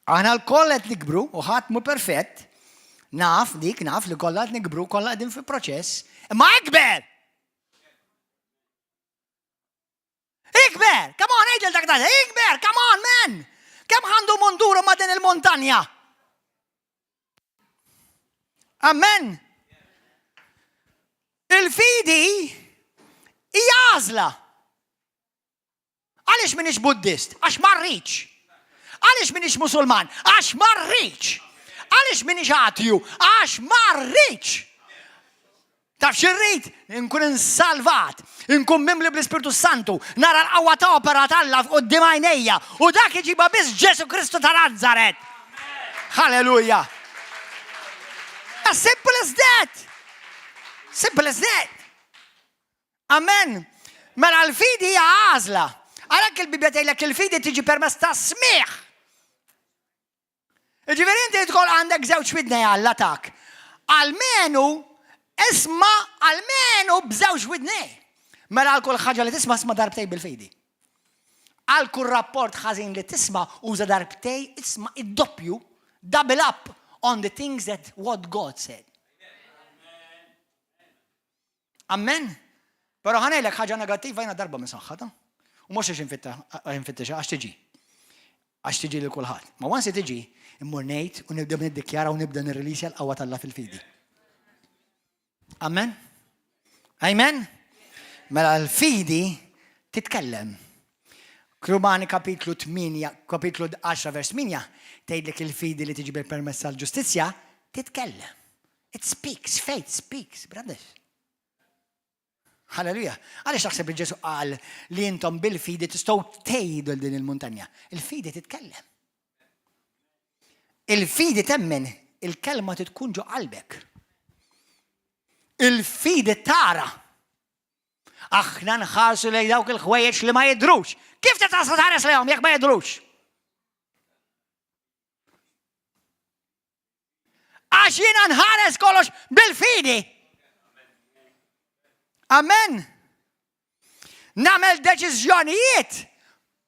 Aħna lkoll qed nikbru u ħadd mhu perfett. Naf dik, naf li kollha qed nikbru, kollha qegħdin fi proċess. Imma ikber! Ikber! Come on, għidil dak dak, ikber! Come on, man! Kemm għandu munduru ma' din il-montanja? Amen! Il-fidi hija għażla. Għaliex m'iniex Buddist? Għax ma rridx. Għaliex m'iniex Musulman? Għax ma rridx. Għaliex m'iniex atju? Għax ma rridx. Taf xirrid? Nkun insalvat, nkun mimli bl-Ispirtu Santu, nara l-qawwa ta' opera t'Alla quddiem għajnejja u dak iġibha biss Ġesu Kristu ta' Nazaret. Halleluja. As simple as that. Simple as that. Amen. Mela l-fidi hija għażla. Għalhekk il-Bibbja tgħidlek il-fidi tiġi permezz ta' smigħ. Ġifieri inti tkun għandek żewġ widnej Alla tak. Almenu isma' almenu b'żewġ widnej. Mela għal kull ħaġa li tisma' isma' darbtej bil-fidi. Għal kull rapport ħażin li tisma' uża darbtej isma' id-doppju, double up on the things that what God said. Amen? Però ħa ngħidlek ħaġa negattiva jiena darba minn saħħa ta' U mhux għax infittixha għax tiġi. Għax tiġi lil kulħadd. Ma once tiġi, immur ngħid u nibda niddikjara u nibda nirrilisja l-qawwa t'Alla fil-fidi. Amen? Amen? Mela l-fidi titkellem. Rumani kapitlu 8, kapitlu 10 vers 8, tgħidlek il-fidi li tiġi bil-permess tal-ġustizzja titkellem. It speaks, faith speaks, brothers. Halleluja. Għaliex taħseb li Ġesu qal li intom bil-fidi tistgħu tgħidu l din il-muntanja? Il-fidi titkellem. Il-fidi temmen, il-kelma tkun ġo qalbek. Il-fidi tara. Aħna nħarsu lejn dawk il-ħwejjeġ li ma jidhrux. Kif tista' tħares lejhom jekk ma jidhrux? Għax jiena nħares kollox bil-fidi. Amen. Namel deċiżjonijiet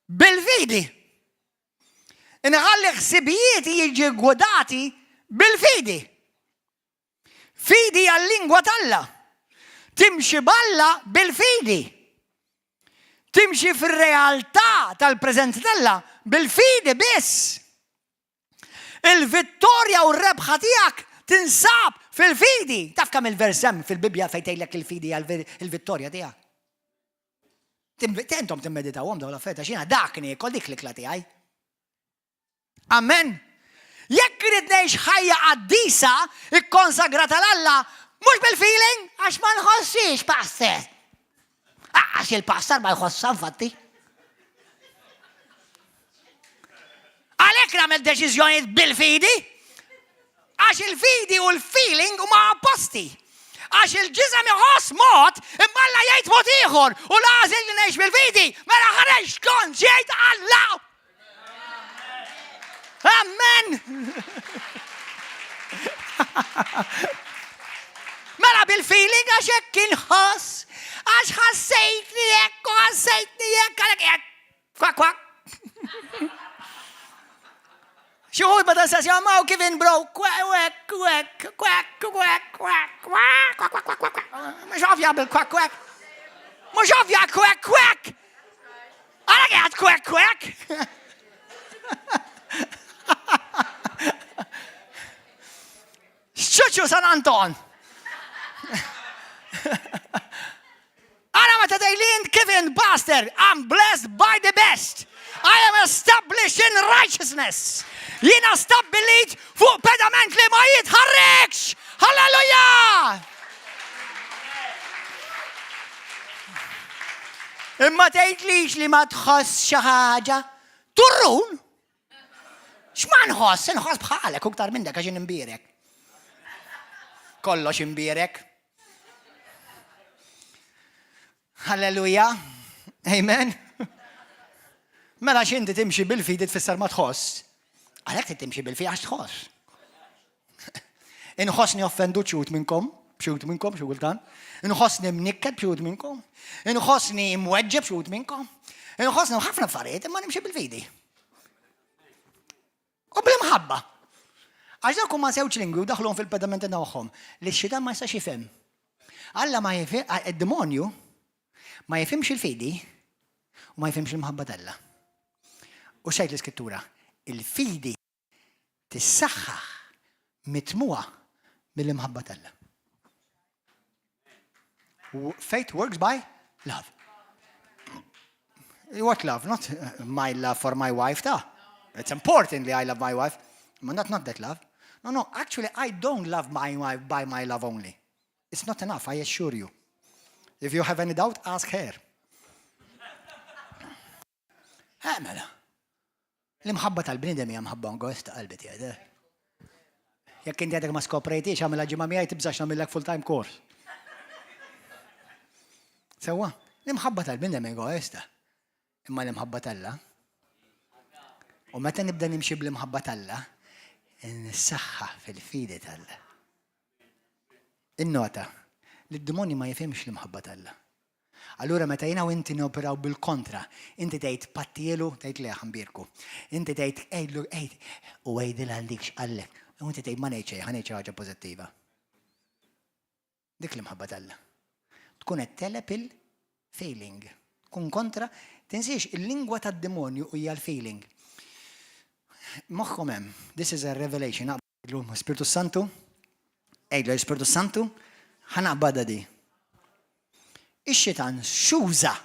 bil-fidi. Nħalli ħsibijiet jiġi gwidati bil-fidi. Fidi għal-lingwa t'Alla. Timxi b'Alla bil-fidi. Timxi fir-realtà tal-preżenza t'Alla bil-fidi biss. Il-vittorja u r-rebħa tiegħek tinsab fil-fidi. Taf kemm il-vers hemm fil-Bibbja fejn tgħidlek il-fidi hija l-vittorja tiegħek. Intom timmeditawhom dawn l-affarijiet għax jiena dak niekol dik l-ikla tiegħi. Amen. Jekk irid ngħix ħajja qaddisa ikkonsagrata 'l Alla, mhux bil-feeling għax ma nħossix pastor. Għax il-pastor ma jħossha infatti. Għalhekk nagħmel deċiżjonijiet bil-fidi. Għax il-fidi u l-feeling huma opposti. Għax il-ġisem iħoss mod, imma Alla jgħid mod ieħor u l-għażel li ngħix bil-fidi, mela ħareġ kont jgħid Alla. Amen! Mela bil-feeling għax hekk inħoss, għax ħassejtni hekk u ħassejtni hekk għalhekk hekk. Kwak kwak. Xi wħud meta nsaqsihom hawn kif bro, kwak kwak kwak kwak kwak kwak kwak kwak kwak kwak. Mhux ovvja bil-kwak kwak. Mhux ovvja kwak kwak. Għala qiegħed kwek kwek. Xċuċu San Anton. Ara meta tgħidli int kif int pastor, I'm blessed by the best. I am established in righteousness. Jiena stabbilit fuq pedament li ma jitħarrekx. Halleluja! Imma tgħidlix li ma tħoss xi ħaġa. Turrun! X'ma nħoss, inħoss bħalek u ktar minnek għax imbierek. Kollox imbierek. Halleluja. Amen. Mela x'inti timxi bil-fidi tfisser ma tħoss. Għalhekk trid timxi bil-fidi għax tħoss. Inħossni offendut xi wħud minnkom, b'xi wħud minnkom xi kultant. Inħossni mnikket b'xi wħud minnkom. Inħossni imweġġeb xi wħud minnkom. Inħossni ħafna affarijiet imma nimxi bil-fidi. U bl-imħabba. Għax dawk huma żewġ lingwi u daħluhom fil-pedamenti tagħhom li x-xitan ma jistax jifhem. Alla ma jifhem, id-demonju ma jifhimx il-fidi u ma jifhimx il-mħabba t'Alla. U xejn l-iskrittura, il-fidi tissaħħaħ mitmugħa mill-imħabba t'Alla. Faith works by love. What love? Not my love for my wife, ta. It's important that I love my wife, but not, not that love. No, no, actually, I don't love my wife by my love only. It's not enough, I assure you. If you have any doubt, ask her. Eh, mela. L-imħabba tal-bniedem hija mħabba egoista qalbi tiegħek. Eh? Jekk inti għadek ma skoprejtix għamilha ġimgħa miegħi tibżax nagħmilek full-time course. Sewwa, l-imħabba tal-bniedem egoista. Imma l-imħabba t'Alla. U meta nibda nimxi bl-imħabba t'Alla, nsaħħa fil-fidi t'Alla. Innota li d-demonju ma jifhimx l-imħabba t'Alla. Allura meta jiena u inti noperaw bil-kontra, inti tgħid pattielu, tgħid le ħa nbierku. Inti tgħid għidlu għid u għidilha għal dik x'qallek. U inti tgħid ma ngħid xejn, ħa ngħid xi ħaġa pożittiva. Dik l-imħabba t'Alla. Tkun qed tegħleb il-feeling. Tkun kontra, tinsiex il-lingwa tad-demonju hija l-feeling. Moħħkom hemm, this is a revelation, Għidlu, Spirtu Santu, għidlu, Spirtu Santu, ħa naqbadha di. Ix-xitan xuża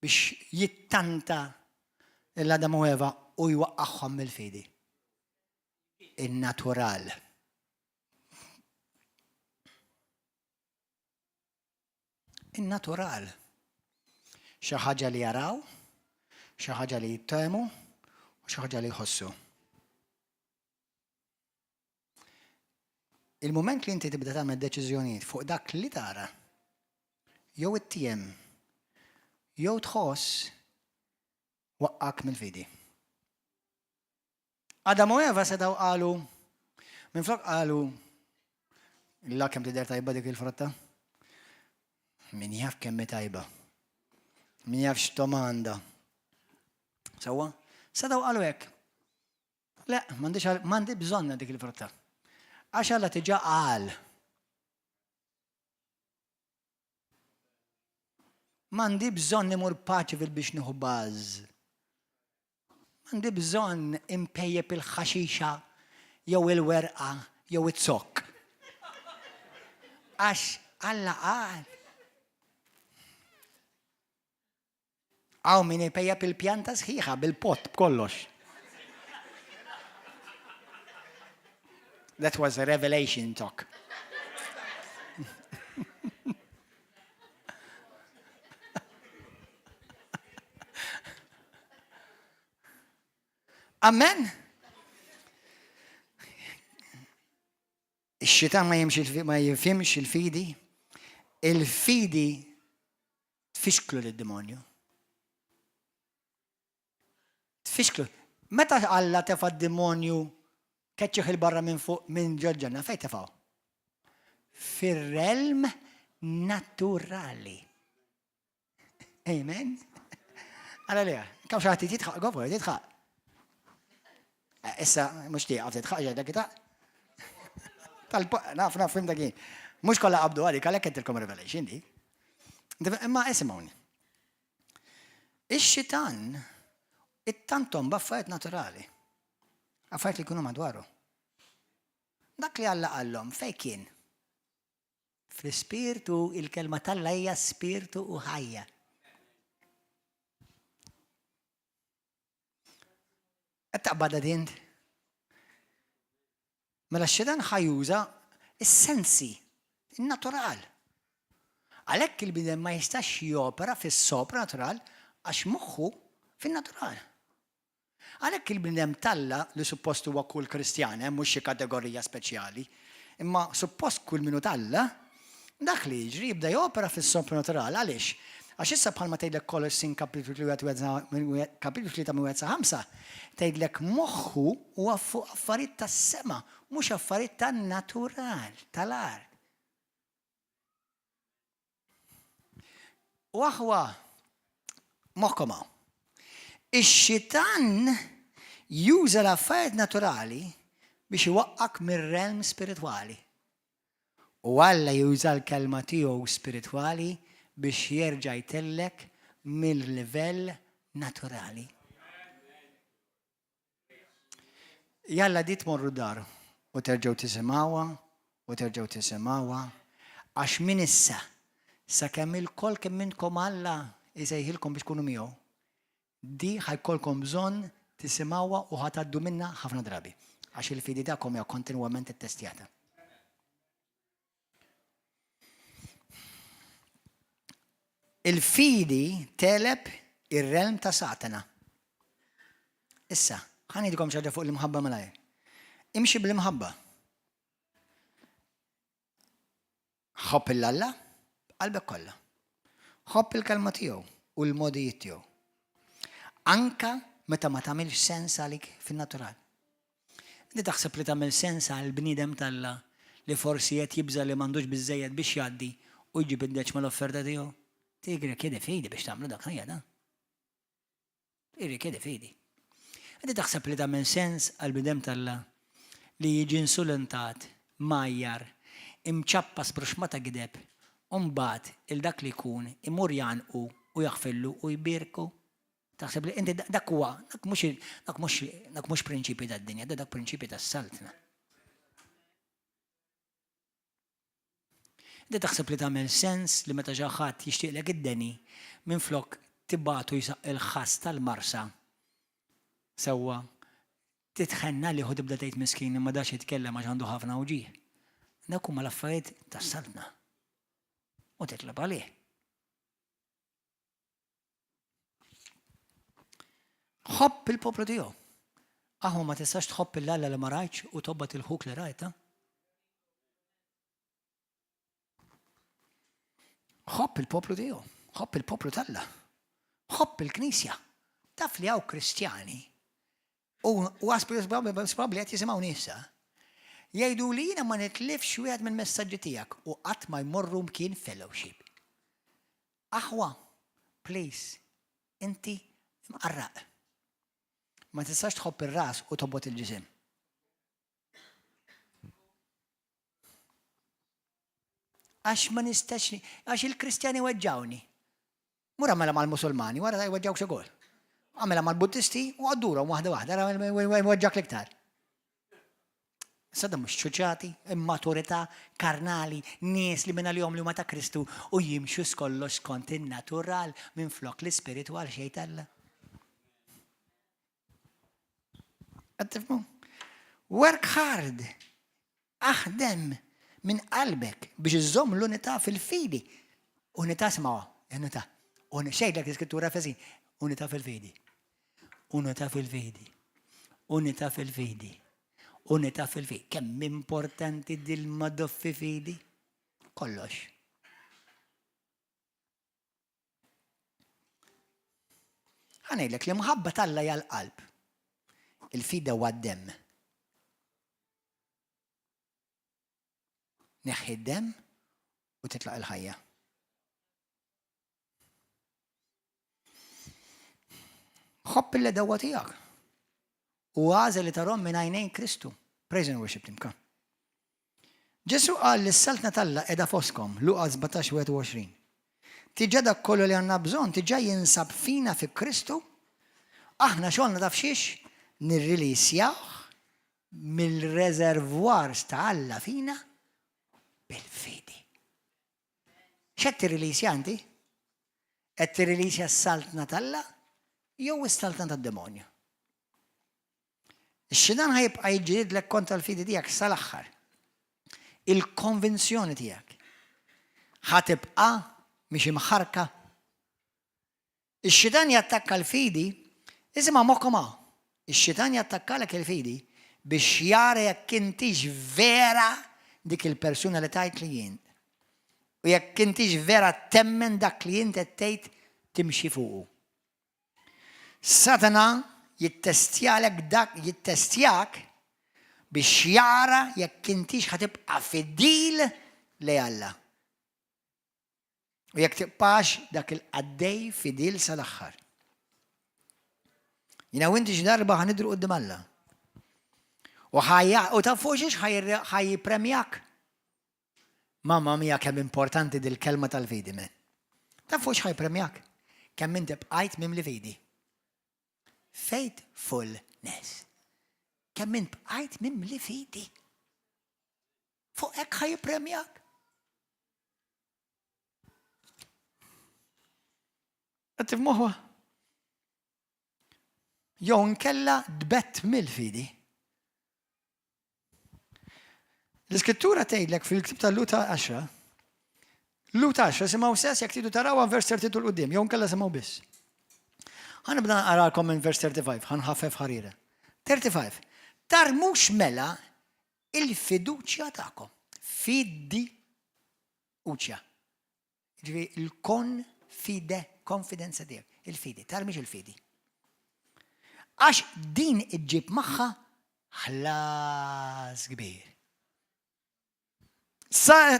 biex jittanta l-Adam u Eva u jwaqqagħhom mill-fidi. Il-natural. In-natural. Xi ħaġa li jaraw, xi ħaġa li jittemu, u xi ħaġa li jħossu. Il-mument li inti tibda tagħmel deċiżjonijiet fuq dak li tara, jew ittiem, jew tħoss, waqqak mill-fidi. Adam u Eva setgħu qalu, minflok qalu, la kemm tidher tajba dik il-frotta. Min jaf kemm tajba. Min jaf x'toma għandha. Sewwa? Setgħu qalu hekk. Le, m'għandix m'għandi bżonna dik il-frotta. Għax Alla tiġa qal. M'għandi bżonn imur paċi biex nieħu baż. M'għandi bżonn inpejjep il-ħaxixa jew il-werqa jew iz-zokk. Għax Alla qal. Hawn min ipejjep il-pjanta sħiħa bil-pott b'kollox. That was a revelation talk. Amen. Ix-xitan ma jimx ma jifhimx il-fidi. Il-fidi tfixklu lid-demonju. Tfixklu. Meta Alla tefa' d-demonju keċċiħ il-barra minn fuq minn ġol-ġenna, fejn tefgħu? Fir-realm naturali. Amen. Għala le, kam xi ħadd jitħaq, go for it, jitħaq. Eh, issa, mhux tieqaf titħaq ġej dak itaq. Tal naf naf fim dak Mhux kollha qabdu għalik għalhekk qedtilkom revelation dik. Imma isimgħuni. Ix-xitan ittantom b'affarijiet naturali. Affarijiet li jkunu madwaru. Dak li Alla qallhom fejn kien? Fl-ispirtu, il-kelma t'Alla hija spirtu u ħajja. Qed taqbadha dint? Mela x-xitan ħa juża s-sensi, in-natural. Għalhekk il-bniedem ma jistax jopera fis-sopranatural għax moħħu fin-natural. Għalhekk il-bniedem t'Alla li suppost huwa kull Kristjan, eh, mhux xi kategorija speċjali, imma suppost kull min hu t'Alla, dak li jiġri jibda jopera fis-sopranatural. Għaliex? Għax issa bħalma tgħidlek Kolossin kapitlu kapitlu 3 minn 1 sa 5, tgħidlek moħħu huwa fuq affarijiet tas-sema, mhux affarijiet tan-natural, tal-art. U aħwa, moħħkom hawn. Ix-xitan juża l-affarijiet naturali biex iwaqqak mir-realm spiritwali. U Alla juża l-kelma tiegħu spiritwali biex jerġa' jtellek mill-livell naturali. Jalla di tmorru dar u terġgħu tisimgħuha u terġgħu tisimgħuha għax minn issa sakemm ilkoll kemm intkom Alla jsejħilkom biex tkunu miegħu, di ħa jkollkom bżonn tisimgħuha u ħa tgħaddu minnha ħafna drabi għax il-fidi tagħkom hija kontinwament ittestjata. Il-fidi tegħleb ir-realm ta' Satana. Issa, ħa ngħidilkom xi ħaġa fuq l-imħabba malajr. Imxi bl-imħabba. Ħobb il-Alla b'qalbek kollha. Ħobb il-kelma tiegħu u l-modijiet tiegħu. Anka meta ma tagħmilx sens għalik fin-natural. Inti taħseb li tagħmel sens għal bniedem t'Alla li forsi qed jibża' li m'għandux biżżejjed biex jgħaddi u jġib id-deċma l-offerta tiegħu? Tirrikjedi fidi biex tagħmlu dak ħajja ta'. Tirrikjedi fidi. Inti taħseb li tagħmel sens għal bniedem t'Alla li jiġi insulentat, mgħajjar, imċappas b'ruxma ta' gideb u mbagħad 'il dak li jkun imur jgħannqu u jaħfirlu u jbierku? Taħseb li inti dak huwa, dak mhux dak mhux dak mhux prinċipji tad-dinja, dak prinċipji tas-saltna. Inti taħseb li tagħmel sens li meta xi ħadd jixtieqlek id-deni minflok tibatu jsaq il-ħass tal-marsa sewwa titħenna li u tibda tgħid miskin imma dax jitkellem għax għandu ħafna uġigħ. Dak huma l-affarijiet tas-saltna. U titlob għalih. Ħobb il-poplu tiegħu. Aħwa ma tistax tħobb il-Alla li ma rajtx u tobgħod il-ħuk li rajt. Ħobb il-poplu tiegħu, ħobb il-poplu t'Alla, ħobb il-Knisja. Taf li hawn Kristjani u probabbli qed jisimgħu nisa. Jgħidu li jiena ma nitlifx wieħed mill-messaġġi tiegħek u qatt ma jmorru mkien fellowship. Aħwa, please, inti mqarraq. Ma tistax tħobb ir-ras u tobgħod il-ġisem. Għax ma nistax, għax il-Kristjani weġġawni. Mur għamela mal-Musulmani, wara jweġġawk ukoll. Għamela mal-Buddisti u għaddurhom waħda waħda, weġġak l-iktar. Issa dan mhux ċuċati, immaturità karnali, nies li minn għalihom li huma ta' Kristu u jimxu skollox skont in-natural minflok l-ispiritwal xejn t'Alla. Qed tifhmu? Work hard. Aħdem minn qalbek biex iżżomm l-unità fil-fidi. Unità smawha, unità. Xejn l-iskrittura Efesin, unità fil-fidi. Unità fil-fidi. Unità fil-fidi. Unità fil-fidi. Kemm importanti dil-madoffi fidi? Kollox. Ħa ngħidlek l-imħabba t'Alla hija l-qalb. Il-fide huwa d-demm. Neħħi d-demm u titlaq il-ħajja. Ħobb il-ledewa tiegħek. U għażel li tarhom minn għajnejn Kristu. Praise and worship team, come. Ġesu qal li s-saltna t'Alla qiegħda fostkom, Luqa 17:21. Tiġa dak kollu li għandna bżonn tiġa jinsab fina fi Kristu. Aħna xogħolna taf xiex nirrilisjawh mill-reservoirs ta' Alla fina bil-fidi. X'qed tirrilisja inti? Qed tirrilisja s-saltna t'Alla jew is-saltna tad-demonju? Ix-xitan ħa jibqa' jiġġielidlek kontra l-fidi tiegħek sal-aħħar. Il-konvinzjoni tiegħek ħa tibqa' mhix imħarka. Ix-xitan jattakka l-fidi, isimha moħħkom hawn. Ix-xitan jattakkalek il-fidi biex jara jekk intix vera dik il-persuna li tgħid li int. U jekk intix vera temmen dak li int qed tgħid timxi fuqu. Satana jittestjalek dak jittestjak biex jara jekk intix ħa tibqa' fidil lejn Alla. U jekk tibqax dak il-qaddej fidil sal-aħħar. Jiena u inti xi darba ħa nidhru quddiem Alla. U ħajja u taf fuq xiex ħa jippremjak. Mamma mia kemm importanti dil-kelma tal-fidi men. Taf fuq x'ħa jippremjak? Kemm inti bqajt mimli fidi. Faithfulness. Kemm int bqajt mimli fidi. Fuq hekk ħa jippremjak. Qed tifhmuha? Jew nkella tbett mill-fidi. L-iskrittura tgħidlek fil-ktib tal-Luta 10, Luta 10 simgħu sess jekk tridu tarawha vers 32 l quddiem, jew nkella simgħu biss. Ħa nibda naqralkom minn vers 35, ħa nħaffef ħarira. 35. Tarmux mela il-fiduċja tagħkom. Fidi uċja. Ġifieri il-konfide, konfidenza tiegħek, il-fidi, tarmix il-fidi. Għax din iġġib magħha ħlas kbir.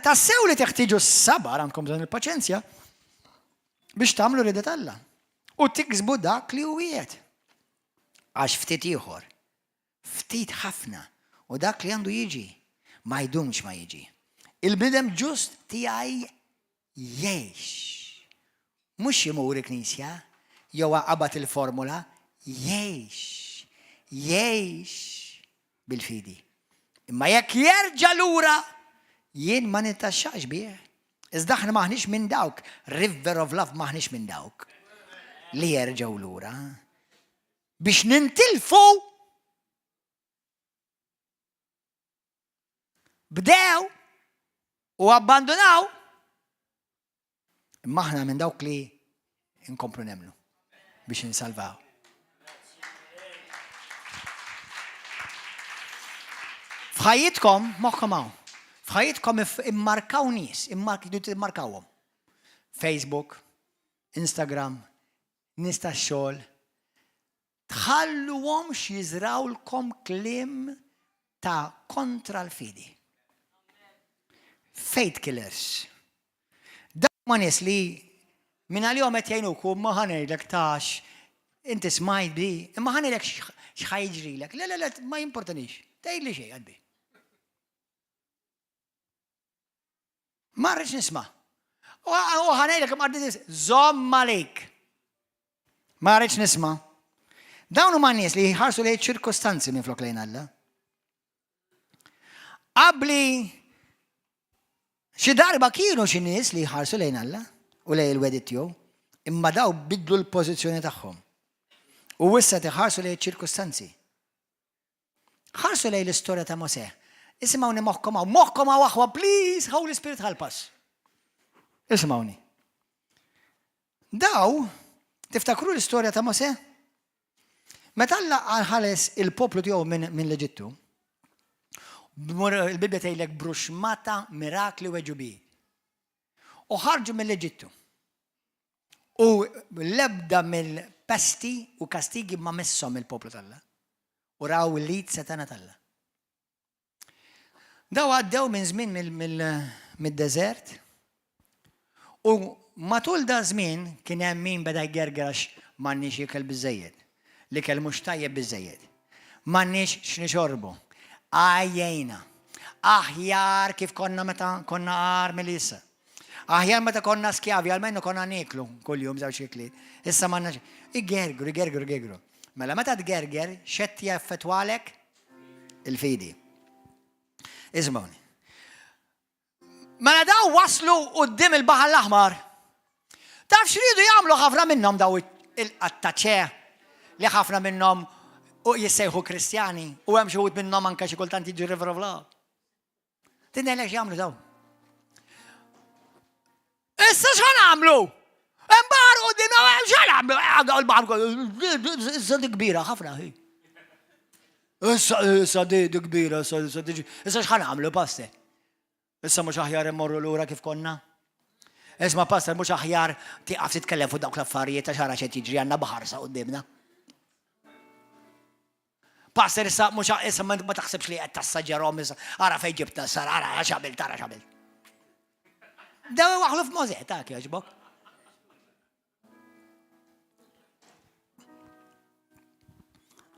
Tassew li teħtieġu s-sabar għandkom bżonn il-paċenzja biex tagħmlu rieda t'Alla u tiksbu dak li hu wiegħed. Għax ftit ieħor, ftit ħafna, u dak li għandu jiġi ma jdumx ma jiġi. Il-bniedem ġust tiegħi jgħix. Mhux imur il-knisja jew qabad il-formula, jgħix. Jgħix bil-fidi. Imma jekk jerġa' lura, jien ma nitaxxax bih. Iżda aħna m'aħniex minn dawk, River of Love m'aħniex minn dawk li jerġgħu lura. Biex nintilfu bdew u abbandunaw Imma aħna minn dawk li nkomplu nemmnu biex insalvaw. F'ħajjitkom, moħħkom hawn, f'ħajjitkom immarkaw nies, immarkawhom. Facebook, Instagram, nies tax-xogħol. Tħalluhomx jiżrawlkom kliem ta' kontra l-fidi. Faith killers. Dawn huma nies li minn għalihom qed jgħinuk u ma ħa ngħidlek tax inti smajt bi, imma ħa ngħidlek x'ħa jiġrilek. Le, le, le, ma jimportanix. Tgħidli xejn qalbi. Ma rridx nisma'. U ħa ngħidlek imqaddis żomm għalik. Ma rridx nisma'. Dawn huma nies li jħarsu lejn ċirkostanzi minn flok lejn Alla. Qabli xi darba kienu xi nies li jħarsu lejn Alla u lejn il-wedit tiegħu, imma daw bidlu l-pożizzjoni tagħhom. U issa tiħarsu lejn ċirkostanzi. Ħarsu lejn l-istorja ta' Mosè. Isimgħuni moħħkom hawn, moħħkom hawn aħwa, please, Holy Spirit help us. Isimgħuni. Daw, tiftakru l-istorja ta' Mosè? Meta Alla ħales il-poplu tiegħu minn min l-Eġittu, il-Bibbja tgħidlek bruxmata mirakli u għeġubi. U ħarġu mill-Eġittu. U l-ebda mill-pesti u kastigi ma messhom il-poplu t'Alla. U raw l-id setgħana t'Alla. Daw għaddew minn żmien mid-deżert u matul da żmien kien hemm min beda jgerger għax m'għandniex ikel biżejjed. L-ikel mhux tajjeb biżejjed. M'għandniex x'nixorbu. Għajjejna. Aħjar kif konna meta konna agħar milli issa. Aħjar meta konna skjavi, almenu konna nieklu kuljum żewġ ikliet. Issa m'għandna Igergru, igergru, igergru. Mela meta tgerger, x'qed jaffettwalek? Il-fidi. Ismgħuni. Mela daw waslu quddiem il-Baħar l-Aħmar. Taf x'riedu jagħmlu ħafna minnhom daw il-qattaċe li ħafna minnhom u jissejħu Kristjani u hemm xi wħud minnhom anke xi kultant jiġu River of Love. Tinelek jagħmlu daw. Issa x'ħa nagħmlu? Hemm baħar quddiem x'ħa nagħmlu? Il-baħar issa kbira ħafna hi. Issa, issa di, di kbira, issa, issa diġi. Issa x'ħa nagħmlu, pastor? Issa mhux aħjar immorru lura kif konna? Isma' pastor, mhux aħjar tieqaf titkellem fuq dawk l-affarijiet għax ara x'qed jiġri għandna baħar sa quddiemna. Pastor issa mhux issa ma taħsibx li qed tassaġġerhom issa ara fejn ġibtna issa ara x'għamilt ara x'għamilt. Daw waħlu f'Mosè ta' jogħġbok.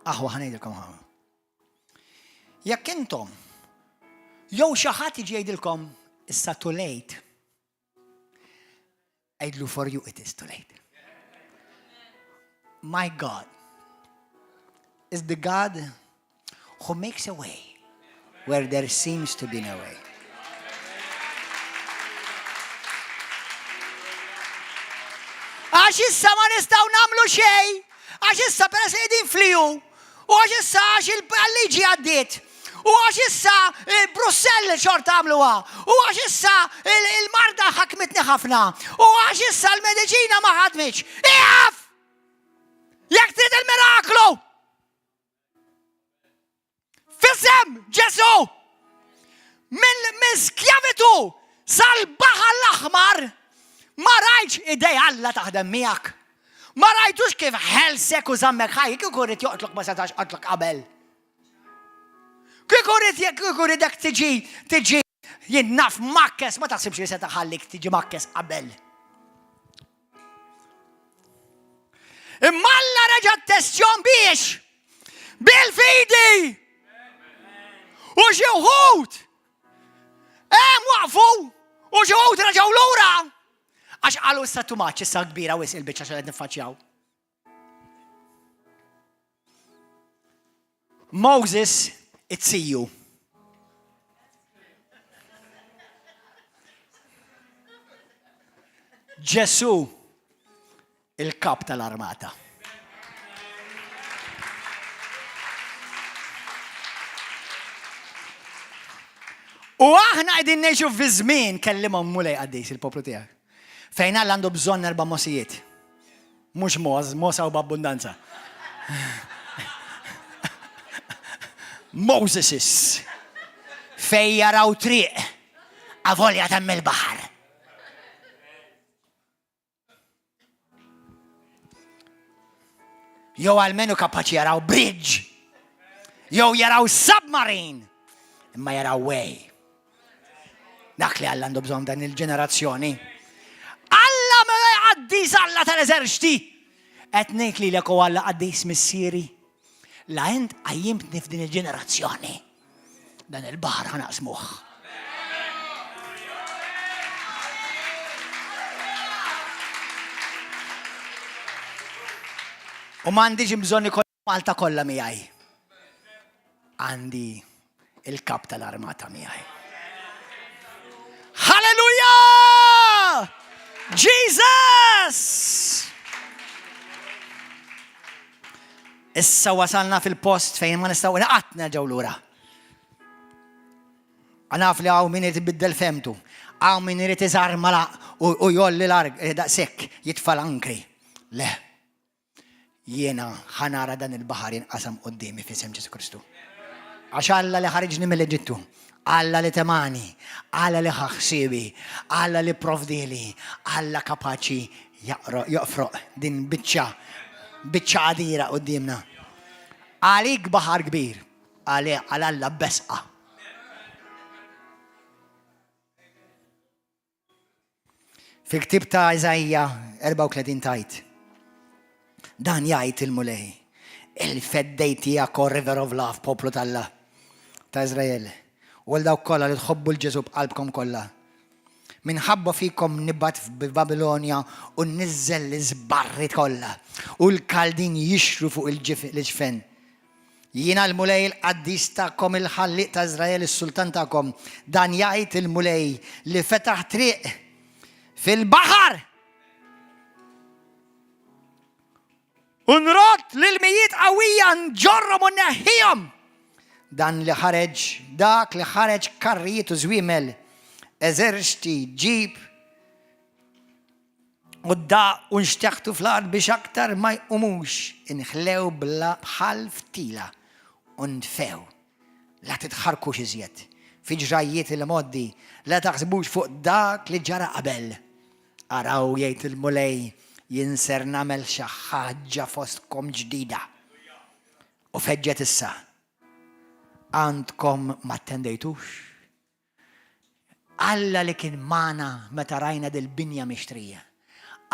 Aħwa ħa ngħidilkom ħa. Jekk intom jew xi ħadd jiġi jgħidilkom issa too late, għidlu for you it is too late. My God is the God who makes a way where there seems to be no way. Għax issa ma nistgħu nagħmlu xejn, għax issa peress li qegħdin fliju, u għax issa għax il-liġi għaddiet, u għax issa Brussell xorta għamluha, u għax issa il-marda ħakmitni ħafna, u għax issa l-mediċina ma ħadmitx. Iqaf! Jekk trid il-miraklu! F'isem Ġesù! Minn skjavitu sal-baħar l-aħmar ma rajtx idej Alla taħdem miegħek. Ma rajtux kif ħelsek u żammek ħaj, kieku rrid joqtlok ma setax qatlok qabel. Kieku rrid kieku ridek tiġi tiġi jien naf makkes, ma taħsibx li seta' ħallik tiġi makkes qabel. Imma Alla reġa' ttestjahom biex bil-fidi. U xi wħud hemm waqfu u xi wħud reġgħu lura għax qalu issa too much, issa kbira wisq il-biċċa xi qed niffaċċjaw. Moses, it's you. Ġesu, il-kap tal-armata. U aħna qegħdin ngħixu fi żmien kellimhom Mulej qaddis il-poplu tiegħek. Fejn Alla għandu bżonn erba' mosijiet. Mhux moż, moż hawn b'abbundanza. Moseses. Fej jaraw triq avolja temm il-baħar. Jew almenu kapaċi jaraw bridge. Jew jaraw submarine. Imma jaraw way. Dak li Alla għandu bżonn dan il-ġenerazzjoni. Alla mela qaddis Alla tal-eżerċti. Qed ngħid lilek u Alla qaddis missieri. La int qajjimtni f'din il-ġenerazzjoni. Dan il-baħar ħanaqsmuh. U m'għandix bżonn ikoll Malta kollha miegħi. Għandi il-kap tal-armata miegħi. Halleluja! Jesus! Issa wasalna fil-post fejn ma nistgħu qatt nerġgħu lura. Naf li hawn min irid ibiddel femtu, hawn min irid iżarma u jolli l-arg eh, daqshekk jitfa' l-ankri. Le, Jiena ħa nara dan il-baħar jinqasam quddiemi f'isem Ġesù Kristu. Għax Alla li ħariġni mill-Eġittu, Alla li temani, Alla li ħa ħsiebi, Alla li pprovdieli, Alla kapaċi joqfroq din biċċa biċċa għadira quddiemna. Għalik baħar kbir, għal Alla besqa. Fil-ktieb ta' Iżaija 34 tgħid, Dan jgħid il-Mulej, il-feddej tiegħek, O River of Love, poplu t'Alla ta' Iżrael, u għal dawk kollha li tħobbu 'l Ġesù b'qalbkom kollha. Minħabba fikom nibgħat f'Babilonja u nniżżel l-iżbarri kollha, u l-Kaldin jixhru fuq il-ġifen. Jiena l-Mulej il-Qaddis tagħkom, il-Ħallieq ta' Iżrael, is-Sultan tagħkom. Dan jgħid il-Mulej li fetaħ triq fil-baħar. U nrodd l-ilmijiet qawwija nġorrhom u nneħħihom. Dan li ħareġ, dak li ħareġ karrijiet u żwiemel, eżerċti, ġib, U d-daqq u nxteħtu fl-art biex aktar ma jqumux, inħlew bla bħal ftila. U ntfew. La titħarrkux iżjed fi ġrajjiet il-mgħoddi, la taħsbux fuq dak li ġara qabel. Araw, jgħid il-Mulej, jien ser nagħmel xi ħaġa fostkom ġdida. U feġġet issa. Għandkom ma attendejtux? Alla li kien magħna meta rajna dil-binja mixtrija.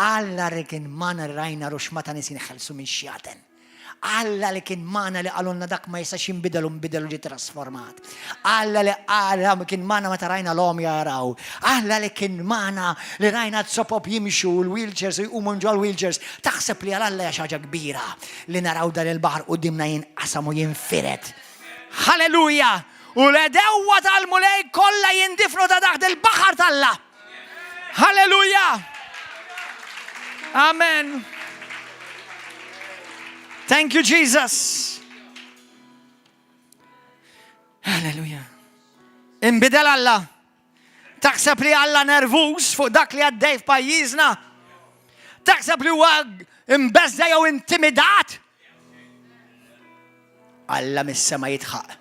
Alla li kien magħna li rajna ruxmata nies jinħelsu minn xjaten. Alla li kien magħna li qalulna dak ma jistax jinbidel u nbidel u ġie trasformat. Alla li qal kien magħna meta rajna l-għomja jaraw. Alla li kien magħna li rajna z-zopop jimxu u l-wheelchairs u jqumu minn ġol-wheelchairs. Taħseb li għal Alla hija xi ħaġa kbira li naraw dan il-baħar quddiemna jinqasam u jinfired. Halleluja! U l-għedewwa tal-Mulej kollha jindifnu ta' taħt il-baħar t'Alla. Halleluja! Amen. Thank you, Jesus. Halleluja. Imbidel Alla. Taħseb li Alla nervuż fuq dak li għaddej f'pajjiżna? Taħseb li huwa imbeżza jew intimidat? Alla mis-sema jidħaq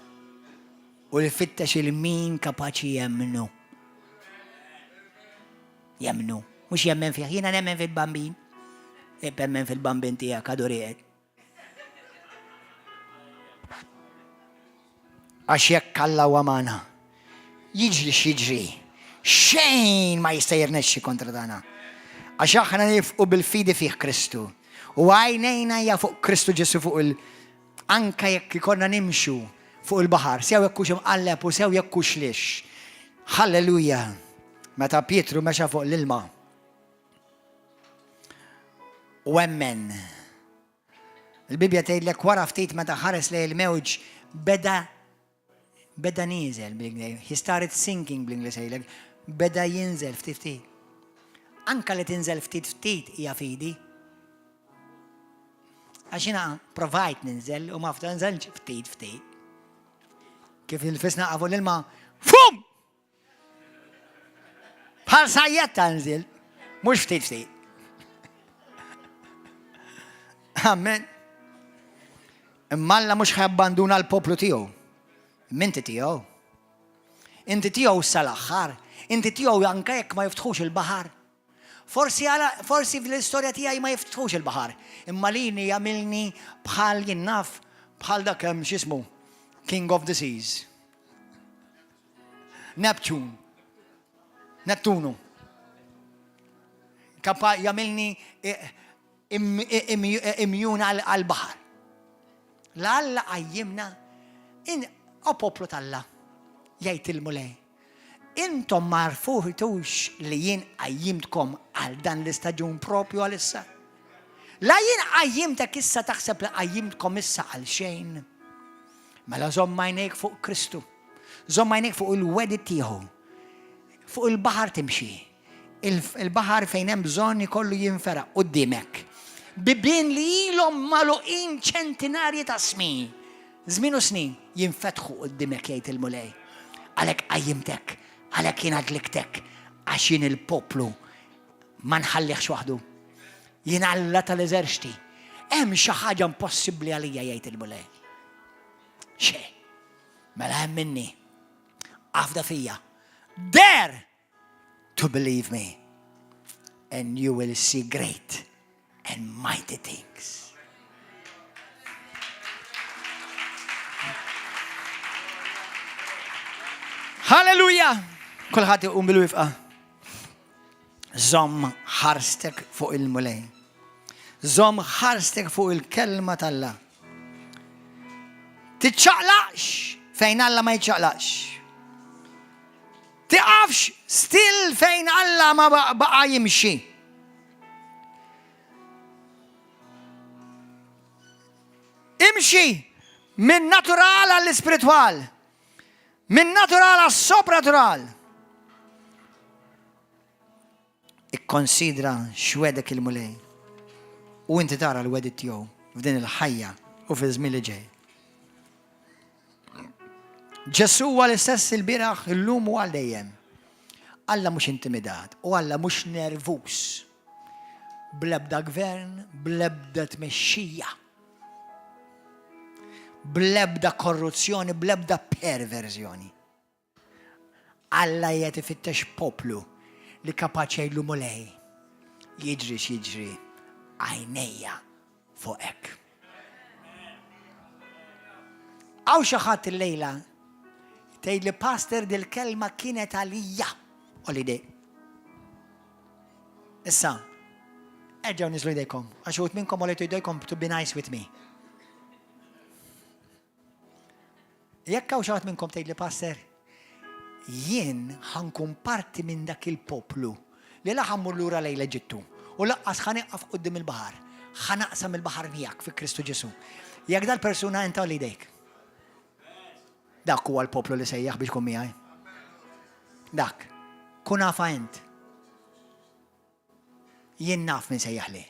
u li fittex il-min kapaċi jemmnu. Jemmnu. Mhux jemmen fih, jiena nemmen fil-bambin. Emmen fil-bambin tiegħek għadu rieqed. Għax jekk Alla huwa magħna, jiġri x'jiġri, xejn ma jista' jirnexxi kontra tagħna. Għax aħna nifqu bil-fidi fih Kristu. U għajnejna hija fuq Kristu Ġesu fuq il- anka jekk ikollna nimxu fuq il-baħar, sew jekk hux imqalleb u sew jekk hux lix. Halleluja! Meta Pietru mexa fuq l-ilma u emmen. Il-Bibbja tgħidlek wara ftit meta ħares lejn il-mewġ beda beda nieżel bl-Ingliż. He started sinking bl-Ingliż jgħidlek. Beda jinżel ftit ftit. Anka li tinżel ftit ftit hija fidi. Għax jiena provajt ninżel u ma ftit ftit ftit. Kif il-fisna qafu l-ilma, fum! Bħal sajjetta nżil, mhux ftit ftit. Amen. Imma Alla mhux ħabbanduna l-poplu tiegħu. Minti tiegħu. Inti tiegħu sal-aħħar, inti tiegħu anke jekk ma jiftħux il-baħar. Forsi forsi fl-istorja tiegħi ma jiftħux il-baħar, imma lini jagħmilni bħal jien naf bħal dak hemm x'ismu King of the Seas. Neptune. Nettunu. Kapa jagħmilni immune għal-baħar. La Alla qajjimna in o poplu t'Alla, jgħid il-Mulej. Intom ma għarfutux li jien qajjimtkom għal dan l-istaġun propju għalissa. La jien qajjimtek issa taħseb li qajjimtkom issa għal xejn. Mela żomm għajnejk fuq Kristu. Żomm għajnejk fuq il-wegħdiet tiegħu. Fuq il-baħar timxi. Il-baħar fejn hemm bżonn ikollu jinferaq quddiemek. Bibien li ilhom magħluqin ċentinarji ta' snin, żmien u snin, jinfetħu quddiemek jgħid il-Mulej. Għalhekk qajjimtek, għalhekk jiena dliktek, għax jien il-poplu ma nħallihx waħdu. Jien Alla tal-eżerċti. Hemm xi ħaġa impossibbli għalija jgħid il-Mulej. Xejn. Mela hemm minni. Afda fija. Dare to believe me and you will see great and mighty things. Halleluja! Kulħadd iqum bil-wifqa. Żomm ħarstek fuq il-Mulej. Żomm ħarstek fuq il-kelma t'Alla. Tiċċaqlaqx fejn Alla ma jiċċaqlaqx. Tiqafx still fejn Alla ma baqa jimxi. Imxi minn natural għall-ispiritwal. Minn natural għas-sopranatural. Ikkonsidra x'wegħdek il-Mulej u inti tara l-wegħdiet tiegħu f'din il-ħajja u fil-żmien li ġej. Ġesù huwa l-istess il-bieraħ, illum u għal dejjem. Alla mhux intimidat u Alla mhux nervuż. Bl-ebda gvern, bl-ebda tmexxija. Bl-ebda korruzzjoni, bl-ebda perverżjoni. Alla qiegħed ifittex poplu li kapaċi jgħidlu Mulej, jiġri x'jiġri, għajnejja fuqek. Hawn xi ħadd illejla tgħid li pastor dil-kelma kienet għalija. Għolli idejk. Issa, erġgħu niżlu jdejkom, għax uħud minnkom għolejtu jdejkom to be nice with me. Jekk hawn xi ħadd minnkom tgħidli pastor, jien ħa nkun parti minn dak il-poplu li la ħa mmur lura lejn l-Eġittu u lanqas ħa nieqaf quddiem il-baħar, ħa naqsam il-baħar miegħek fi Kristu Ġesù. Jekk dal-persuna int għolli jdejk. Dak huwa l-poplu li sejjaħ biex kun miegħi. Dak. Kun afa int. Jien naf min sejjaħli.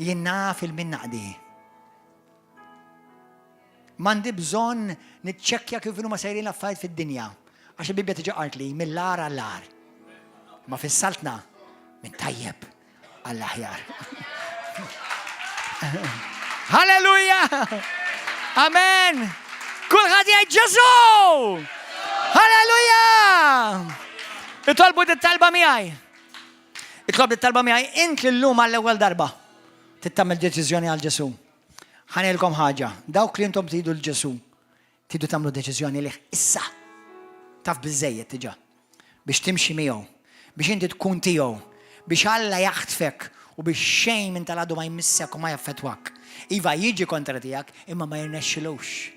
Jien naf 'il min naqdi. M'għandi bżonn niċċekkja kif huma sejrin l-affarijiet fid-dinja. Għax il-Bibbja tiġi qaltli mill-agħar għall-agħar. Ma fis-saltna minn tajjeb għall-aħjar. Halleluja! Amen! Kulħadd jgħid Ġesu! Halleluja! Itolbu dit-talba miegħi. Itlob dit-talba miegħi int li llum għall-ewwel darba trid tagħmel deċiżjoni għal Ġesu. Ħa ngħidilkom ħaġa, dawk li intom tridu 'l Ġesu, tridu tagħmlu deċiżjoni lih issa. Taf biżejjed diġà biex timxi miegħu, biex inti tkun tiegħu, biex Alla jaħtfek u biex xejn minn tal-għadu ma jmissek u ma jaffettwak. Iva jiġi kontra tiegħek imma ma jirnexxilux.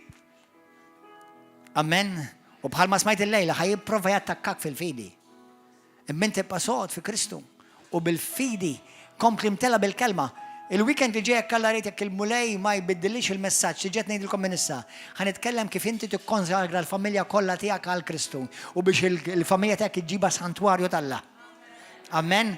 Amen. U bħalma smajt il-lejla ħa jipprova jattakkak fil-fidi. Imma inti ibqa' sod fi Kristu u bil-fidi kompli mtela bil-kelma. Il-weekend li ġej jekk Alla jrid jekk il-Mulej ma jbiddillix il-messaġġ li ġed ngħidilkom minn issa, ħa nitkellem kif inti tikkonsagra l-familja kollha tiegħek għal Kristu u biex il-familja tiegħek iġġibha santwarju t'Alla. Amen.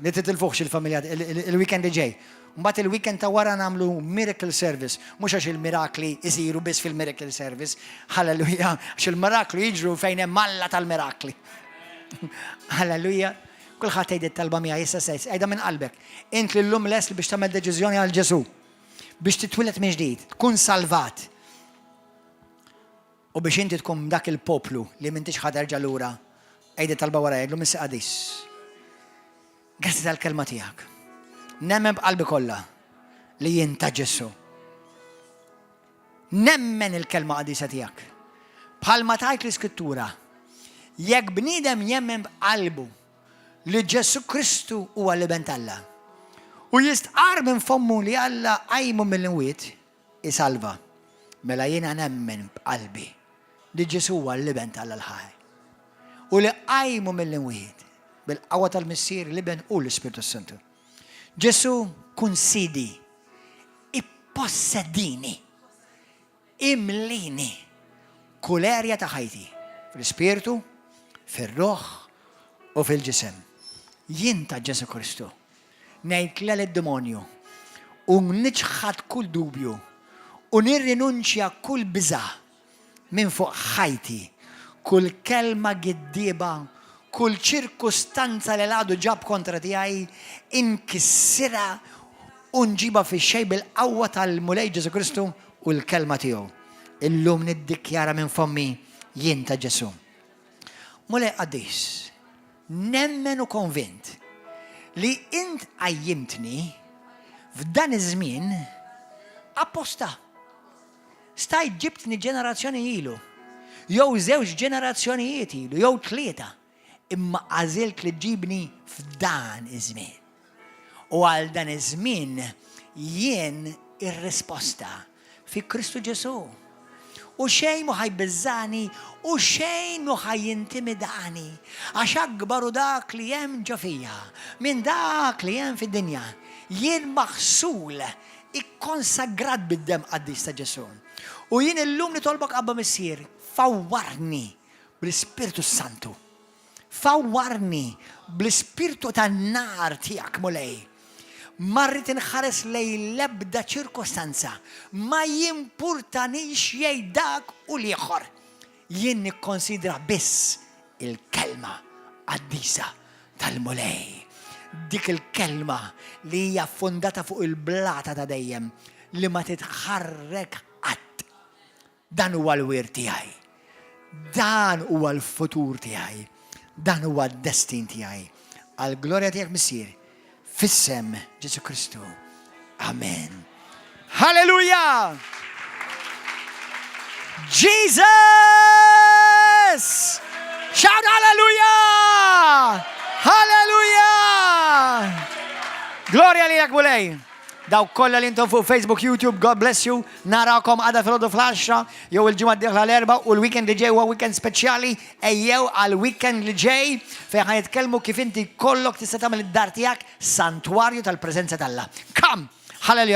Li titilfuhx il-familja il-weekend li ġej. Mbagħad il-weekend ta' wara nagħmlu miracle service, mhux għax il-mirakli jsiru biss fil-miracle service, halleluja, għax il-mirakli jiġru fejn hemm Alla tal-mirakli. Halleluja. Kulħadd jgħid it-talba miegħi issa stess, għidha minn qalbek. Int li llum lest biex tagħmel deċiżjoni għal Ġesù, biex titwieled minn ġdid, tkun salvat. U biex inti tkun dak il-poplu li m'intix ħa terġa' lura, għid it-talba wara għidlu Missier Qadis. Grazzi tal-kelma tiegħek. Nemmen b'qalbi kollha li jien ta' Ġesù. Nemmen il-kelma qadisa tiegħek. Bħalma tgħid l-Iskrittura, jekk bniedem jemmen b'qalbu li Ġesù Kristu huwa l-Iben t'Alla u jistqarr minn fommu li Alla qajmu mill-imwiet, isalva. Mela jiena nemmen b'qalbi li Ġesù huwa l-Iben t'Alla l-ħaj u li qajmu mill-imwiet bil-qawwa tal-Missier, l-Iben u l-Ispirtu s-Santu. Ġesù kun Sidi, ippossedini, imlini kull erja ta' ħajti, fl-ispirtu, fir-ruħ u fil-ġisem. Jien ta' Ġesù Kristu. Ngħid le lid-demonju u niċħad kull dubju u nirrinunċja kull biża' minn fuq ħajti, kull kelma giddieba, kull ċirkustanza li l-għadu ġab kontra tiegħi, inkissirha u nġibha fix-xejn bil-qawwa tal-Mulej Ġesù Kristu u l-kelma tiegħu. Illum niddikjara minn fommi jien ta' Ġesù. Mulej qaddis, nemmen u konvint li int qajjimtni f'dan iż-żmien apposta. Stajt ġibtni ġenerazzjoni ilu, jew żewġ ġenerazzjonijiet ilu, jew tlieta, imma għażilt li ġġibni f'dan iż-żmien. U għal dan iż-żmien jien ir-risposta fi Kristu Ġesù. U xejn mhu ħa jbeżżagħni u xejn mhu ħa jintimidani, għax akbar hu dak li hemm ġo fija minn dak li hemm fid-dinja. Jien maħsul, ikkonsagrat bid-demm qaddis ta' Ġesù. U jien illum nitolbok Abba Missier, fawwarni bl-Ispirtu s-Santu. Fawwarni bl-ispirtu tan-nar tiegħek, Mulej. Ma rrid inħares lejn l-ebda ċirkostanza. Ma jimpurtanix x'jgħid dak u l-ieħor. Jien nikkonsidra biss il-kelma qaddisa tal-Mulej. Dik il-kelma li hija fondata fuq il-blata ta' dejjem li ma titħarrek qatt. Dan huwa l-wirt tiegħi. Dan huwa l-futur tiegħi. Dan huwa d-destin tiegħi. Għal glorja tiegħek, Missier, f'isem Ġesù Kristu. Amen. Hallelujah! Jesus! Shout hallelujah! Hallelujah! Glorja lilek, Mulej. Dawk kollha li intom fuq Facebook, YouTube, God bless you. Narakom għada filgħodu fl-10, jew il-ġimgħa d-dieħla l-Erbgħa u l-weekend li ġej huwa weekend speċjali, ejjew għal weekend li ġej fejn ħa nitkellmu kif inti kollok tista' tagħmel id-dar tiegħek santwarju tal-preżenza t'Alla. Come! Hallelujah!